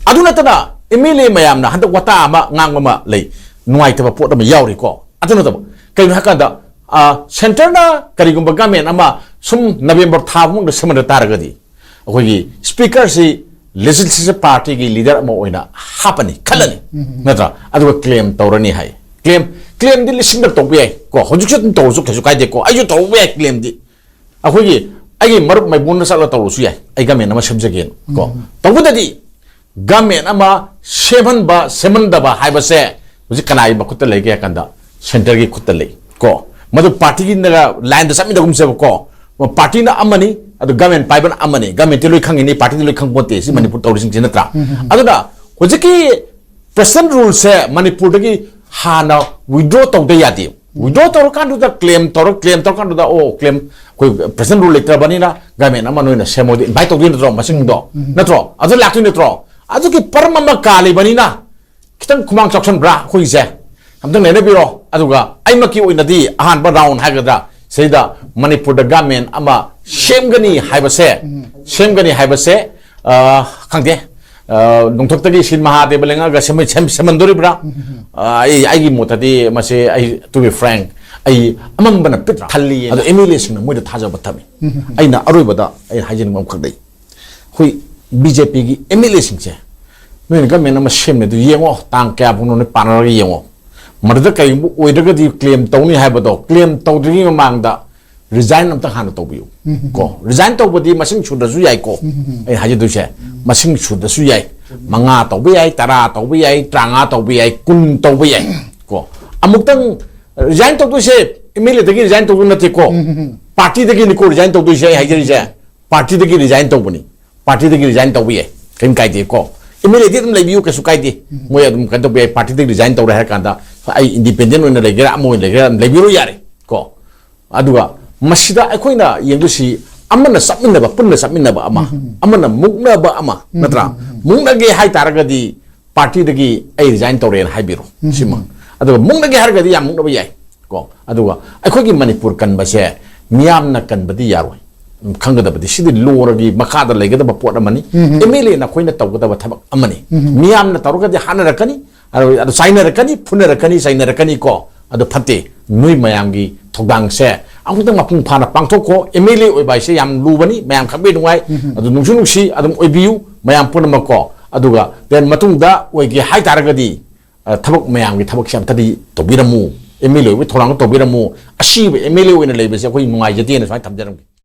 ꯑꯗꯨ ꯅꯠꯇꯅ ꯑꯦꯝ ꯑꯦꯜ ꯑꯦ ꯃꯌꯥꯝꯅ ꯍꯟꯗꯛ ꯋꯥꯇꯥ ꯑꯃ ꯉꯥꯡꯕ ꯑꯃ ꯂꯩ, ꯅꯨꯡꯉꯥꯏꯇꯕ ꯄꯣꯠ ꯑꯃ ꯌꯥꯎꯔꯤꯀꯣ꯫ ꯑꯗꯨ ꯅꯠꯇꯕ, ꯀꯩꯅꯣ ꯍꯥꯏꯀꯥꯟꯗ, ꯑ, ꯁꯦꯟꯇꯔꯅ ꯀꯔꯤꯒꯨꯝꯕ ꯒꯃꯦꯟ ꯑꯃ ꯁꯨꯝ ꯅꯕꯦꯝꯕꯔ ꯊꯥ ꯐꯥꯎꯗ ꯁꯦꯝꯍꯟꯗ ꯇꯥꯔꯒꯗꯤ, ꯑꯩꯈꯣꯏꯒꯤ ꯁ꯭ꯄꯤꯀꯔꯁꯤ ꯂꯦꯖꯤꯁꯂꯦꯇꯤꯚ ꯄꯥꯔꯇꯤꯒꯤ ꯂꯤꯗꯔ ꯑꯃ ꯑꯣꯏꯅ ꯍꯥꯞꯄꯅꯤ, ꯈꯜꯂꯅꯤ, ꯎꯝ, ꯎꯝ, ꯎꯝ꯫ ꯅꯠꯇ꯭ꯔꯥ? ꯑꯗꯨꯒ ꯀ꯭ꯂꯦꯝ ꯇꯧꯔꯅꯤ ꯍꯥꯏ꯫ ꯀ꯭ꯂꯦꯝ, ꯀ꯭ꯂꯦꯝꯗꯤ ꯂꯤꯁꯤꯡꯂꯛ ꯇꯧꯕ ꯌꯥꯏ ꯀꯣ, ꯍꯧꯖꯤꯛꯁꯨ ꯑꯗꯨꯝ ꯇꯧꯔꯁꯨ ꯀꯩꯁꯨ ꯀꯥꯏꯗꯦ ꯀꯣ, ꯑꯩꯁꯨ ꯇꯧꯕ ꯌꯥꯏ ꯀ꯭ꯂꯦꯝꯗꯤ꯫ ꯑꯩꯈꯣꯏꯒꯤ, ꯑꯩꯒꯤ ꯃꯔꯨꯞ ꯃꯥꯏꯕꯣꯟꯗ ꯆꯠꯂ ꯇꯧꯔꯁꯨ ꯌꯥꯏ, ꯑꯩ ꯒꯃꯦꯟ ꯑꯃ ꯁꯦꯝꯖꯒꯦꯅ ꯀꯣ꯫ ꯎꯝ꯫ ꯇꯧꯕꯗꯗꯤ ꯒꯃꯦꯟ ꯑꯃ ꯁꯦꯝꯍꯟꯕ ꯁꯦꯝꯍꯟꯗꯕ ꯍꯥꯏꯕꯁꯦ ꯍꯧꯖꯤꯛ ꯀꯅꯥꯒꯤ ꯃꯈꯨꯠꯇ ꯂꯩꯒꯦ ꯍꯥꯏ ꯀꯥꯟꯗ, ꯁꯦꯟꯇꯔꯒꯤ ꯈꯨꯠꯇ ꯂꯩ ꯀꯣ꯫ ꯃꯗꯨ ꯄꯥꯔꯇꯤꯒꯤꯅꯒ ꯂꯥꯏꯟꯗ ꯆꯠꯃꯤꯟꯅꯒꯨꯝꯁꯦꯕꯀꯣ꯫ ꯄꯥꯔꯇꯤꯅ ꯑꯃꯅꯤ, ꯑꯗꯨ ꯒꯃꯦꯟ ꯄꯥꯏꯕꯅ ꯑꯃꯅꯤ꯫ ꯒꯃꯦꯟꯗꯤ ꯂꯣꯏ ꯈꯪꯉꯤꯅꯤ, ꯄꯥꯔꯇꯤꯗꯤ ꯂꯣꯏ ꯈꯪꯄꯣꯟꯇꯦ꯫ ꯁꯤ ꯃꯅꯤꯄꯨꯔ ꯇꯧꯔꯤꯁꯤꯡꯁꯤ ꯅꯠꯇ꯭ꯔꯥ? ꯎꯝ, ꯎꯝ, ꯎꯝ꯫ ꯑꯗꯨꯅ ꯍꯧꯖꯤꯛꯀꯤ present ruleꯁꯦ ꯃꯅꯤꯄꯨꯔꯗꯒꯤ ꯍꯥꯟꯅ withdraw ꯇꯧꯗ ꯌꯥꯗꯦ꯫ Withdraw ꯇꯧꯔꯀꯥꯟꯗꯨꯗ claim ꯇꯧꯔ, claim ꯇꯧꯔꯀꯥꯟꯗꯨꯗ, ꯑꯣ, claim, ꯑꯩꯈꯣꯏ present rule ꯂꯩꯇ꯭ꯔꯕꯅꯤꯅ government ꯑꯃ ꯅꯣꯏꯅ ꯁꯦꯝꯃꯣꯗꯤ invite ꯇꯧꯗꯣꯏ ꯅꯠꯇ꯭ꯔꯣ, ꯃꯁꯤꯡꯗꯣ? ꯎꯝ꯫ ꯅꯠꯇ꯭ꯔꯣ? ꯑꯗꯨ ꯂꯥꯛꯇꯣꯏ ꯅꯠꯇ꯭ꯔꯣ? ꯑꯗꯨꯒꯤ ꯄꯔꯝ ꯑꯃ ꯀꯥꯜꯂꯤꯕꯅꯤꯅ ꯈꯤꯇꯪ ꯈꯨꯃꯥꯡ ꯆꯥꯎꯁꯟꯕ꯭ꯔꯥ ꯑꯩꯈꯣꯏꯒꯤꯁꯦ? ꯑꯝꯇꯪ ꯅꯩꯅꯕꯤꯔꯣ꯫ ꯑꯗꯨꯒ ꯑꯩꯃꯛꯀꯤ ꯑꯣꯏꯅꯗꯤ ꯑꯍꯥꯟꯕ round ꯍꯥꯏꯒꯗ꯭ꯔꯥ, ꯁꯤꯗ ꯃꯅꯤꯄꯨꯔꯗ government ꯑꯃ ꯁꯦꯝꯒꯅꯤ ꯍꯥꯏꯕꯁꯦ, ꯁꯦꯝꯒꯅꯤ ꯍꯥꯏꯕꯁꯦ, ꯑ, ꯈꯪꯗꯦ, ꯑ, ꯅꯣꯡꯊꯛꯇꯒꯤ ꯁ꯭ꯔꯤ ꯃꯍꯥꯗꯦꯕ ꯂꯦꯡꯉꯛꯑꯒ ꯁꯦꯝ-, ꯁꯦꯝ-, ꯁꯦꯝꯍꯟꯗꯣꯔꯤꯕ꯭ꯔꯥ? ꯑ, ꯑꯩ, ꯑꯩꯒꯤ ꯃꯣꯠꯇꯗꯤ ꯃꯁꯤ, ꯑꯩ, to be frank, ꯑꯩ ꯑꯃꯝꯕꯅ ꯄꯤꯛ ꯊꯜꯂꯤ꯫ ꯑꯗꯣ MLAꯁꯤꯡꯅ ꯃꯣꯏꯗ ꯊꯥꯖꯕ ꯊꯝꯃꯤ꯫ ꯑꯩꯅ ꯑꯔꯣꯏꯕꯗ ꯑꯩ ꯍꯥꯏꯖꯅꯤꯡꯕ ꯑꯃꯈꯛ ꯂꯩ꯫ ꯑꯩꯈꯣꯏ BJPꯒꯤ MLAꯁꯤꯡꯁꯦ, ꯅꯣꯏꯅ government ꯑꯃ ꯁꯦꯝꯃꯦ, ꯑꯗꯨ ꯌꯦꯡꯉꯣ, ꯇꯥꯡ ꯀꯌꯥ ꯐꯥꯎꯅꯣ ꯅꯣꯏ ꯄꯥꯟꯅꯔꯒ ꯌꯦꯡꯉꯣ꯫ ꯃꯗꯨꯗ ꯀꯔꯤꯒꯨꯝꯕ ꯑꯣꯏꯗ꯭ꯔꯒꯗꯤ claim ꯇꯧꯅꯤ ꯍꯥꯏꯕꯗꯣ, claim ꯇꯧꯗ꯭ꯔꯤꯉꯩ ꯃꯃꯥꯡꯗ resign ꯑꯝꯇ ꯍꯥꯟꯅ ꯇꯧꯕꯤꯌꯨ꯫ ꯎꯝ, ꯎꯝ꯫ ꯀꯣ, resign ꯇꯧꯕꯗꯤ ꯃꯁꯤꯡ ꯁꯨꯗ꯭ꯔꯁꯨ ꯌꯥꯏꯀꯣ꯫ ꯎꯝ, ꯎꯝ, ꯎꯝ꯫ ꯑꯩ ꯍꯥꯏꯖꯗꯣꯏꯁꯦ, ꯃꯁꯤꯡ ꯁꯨꯗ꯭ꯔꯁꯨ ꯌꯥꯏ꯫ ꯃꯉꯥ ꯇꯧꯕ ꯌꯥꯏ, ꯇꯔꯥ ꯇꯧꯕ ꯌꯥꯏ, ꯇꯔꯥꯃꯉꯥ ꯇꯧꯕ ꯌꯥꯏ, ꯀꯨꯟ ꯇꯧꯕ ꯌꯥꯏ꯫ ꯀꯣ, ꯑꯃꯨꯛꯇꯪ resign ꯇꯧꯗꯣꯏꯁꯦ MLAꯗꯒꯤ resign ꯇꯧꯗꯣꯏ ꯅꯠꯇꯦꯀꯣ꯫ ꯎꯝ, ꯎꯝ, ꯎꯝ꯫ Partyꯗꯒꯤꯅꯤꯀꯣ resign ꯇꯧꯗꯣꯏꯁꯦ ꯑꯩ ꯍꯥꯏꯖꯔꯤꯁꯦ꯫ Partyꯗꯒꯤ resign ꯇꯧꯕꯅꯤ꯫ Partyꯗꯒꯤ resign ꯇꯧꯕ ꯌꯥꯏ, ꯀꯔꯤꯝ ꯀꯥꯏꯗꯦ ꯀꯣ꯫ MLAꯗꯤ ꯑꯗꯨꯝ ꯂꯩꯕꯤꯌꯨ, ꯀꯩꯁꯨ ꯀꯥꯏꯗꯦ꯫ ꯎꯝ꯫ ꯃꯣꯏ ꯑꯗꯨꯝ ꯀꯩꯅꯣ ꯇꯧꯕ ꯌꯥꯏ, partyꯗꯒꯤ resign ꯇꯧꯔꯦ ꯍꯥꯏꯔ ꯀꯥꯟꯗ ꯑꯩ independent ꯑꯣꯏꯅ ꯂꯩꯒꯦꯔꯥ, ꯑꯃ ꯑꯣꯏꯅ ꯂꯩꯒꯦꯔꯥ, ꯑꯗꯨꯝ ꯂꯩꯕꯤꯔꯣ ꯌꯥꯔꯦ ꯀꯣ꯫ ꯑꯗꯨꯒ ꯃꯁꯤꯗ ꯑꯩꯈꯣꯏꯅ ꯌꯦꯡꯗꯣꯏꯁꯤ ꯑꯃꯅ ꯆꯠꯃꯤꯟꯅꯕ, ꯄꯨꯟꯅ ꯆꯠꯃꯤꯟꯅꯕ ꯑꯃ, ꯎꯝ, ꯎꯝ, ꯎꯝ꯫ ꯑꯃꯅ ꯃꯨꯛꯅꯕ ꯑꯃ, ꯎꯝ, ꯅꯠꯇ꯭ꯔꯥ? ꯎꯝ, ꯎꯝ, ꯎꯝ꯫ ꯃꯨꯛꯅꯒꯦ ꯍꯥꯏꯇꯥꯔꯒꯗꯤ partyꯗꯒꯤ ꯑꯩ resign ꯇꯧꯔꯦꯅ ꯍꯥꯏꯕꯤꯔꯣ, ꯎꯝ, ꯁꯤꯃ꯫ ꯎꯝ, ꯎꯝ꯫ ꯑꯗꯨꯒ ꯃꯨꯛꯅꯒꯦ ꯍꯥꯏꯔꯒꯗꯤ ꯌꯥꯝ ꯃꯨꯛꯅꯕ ꯌꯥꯏ ꯀꯣ꯫ ꯑꯗꯨꯒ ꯑꯩꯈꯣꯏꯒꯤ ꯃꯅꯤꯄꯨꯔ ꯀꯟꯕꯁꯦ ꯃꯤꯌꯥꯝꯅ ꯀꯟꯕꯗꯤ ꯌꯥꯔꯣꯏ꯫ ꯎꯝ, ꯈꯪꯒꯗꯕꯗꯤ ꯁꯤꯗꯤ lawꯒꯤ ꯃꯈꯥꯗ ꯂꯩꯒꯗꯕ ꯄꯣꯠ ꯑꯃꯅꯤ꯫ ꯎꯝ, ꯎꯝ꯫ MLA ꯅꯈꯣꯏꯅ ꯇꯧꯒꯗꯕ ꯊꯕꯛ ꯑꯃꯅꯤ꯫ ꯎꯝ, ꯎꯝ꯫ ꯃꯤꯌꯥꯝꯅ ꯇꯧꯔꯒꯗꯤ ꯍꯥꯠꯅꯔꯛꯀꯅꯤ, ꯑꯗꯨ, ꯑꯗꯨ ꯆꯥꯏꯅꯔꯛꯀꯅꯤ, ꯐꯨꯅꯔꯛꯀꯅꯤ, ꯆꯩꯅꯔꯛꯀꯅꯤ ꯀꯣ꯫ ꯑꯗꯨ ꯐꯠꯇꯦ꯫ ꯅꯣꯏ ꯃꯌꯥꯝꯒꯤ ꯊꯧꯗꯥꯡꯁꯦ ꯑꯃꯨꯛꯇꯪ ꯃꯄꯨꯡ ꯐꯥꯅ ꯄꯥꯡꯊꯣꯛꯈꯣ꯫ MLA ꯑꯣꯏꯕ ꯍꯥꯏꯁꯦ ꯌꯥꯝ ꯂꯨꯕꯅꯤ, ꯃꯌꯥꯝ ꯈꯪꯕꯤ ꯅꯨꯡꯉꯥꯏ꯫ ꯎꯝ, ꯎꯝ꯫ ꯑꯗꯨ ꯅꯨꯡꯁꯨ ꯅꯨꯡꯁꯤ, ꯑꯗꯨꯝ ꯑꯣꯏꯕꯤꯌꯨ ꯃꯌꯥꯝ ꯄꯨꯝꯅꯃꯛ ꯀꯣ꯫ ꯑꯗꯨꯒ then ꯃꯇꯨꯡꯗ ꯑꯣꯏꯒꯦ ꯍꯥꯏꯇꯥꯔꯒꯗꯤ, ꯑ, ꯊꯕꯛ ꯃꯌꯥꯝꯒꯤ ꯊꯕꯛꯁꯦ ꯑꯝꯇꯗꯤ ꯇꯧꯕꯤꯔꯝꯃꯨ꯫ MLA ꯑꯣꯏꯕꯒꯤ ꯊꯧꯔꯥꯡ ꯇꯧꯕꯤꯔꯝꯃꯨ꯫ ꯑꯁꯤꯕ MLA ꯑꯣꯏꯅ ꯂꯩꯕꯁꯦ ꯑꯩꯈꯣꯏ ꯅꯨꯡꯉꯥꯏꯖꯗꯦꯅ ꯁꯨꯃꯥꯏꯅ ꯊꯝꯖꯔꯝꯒꯦ꯫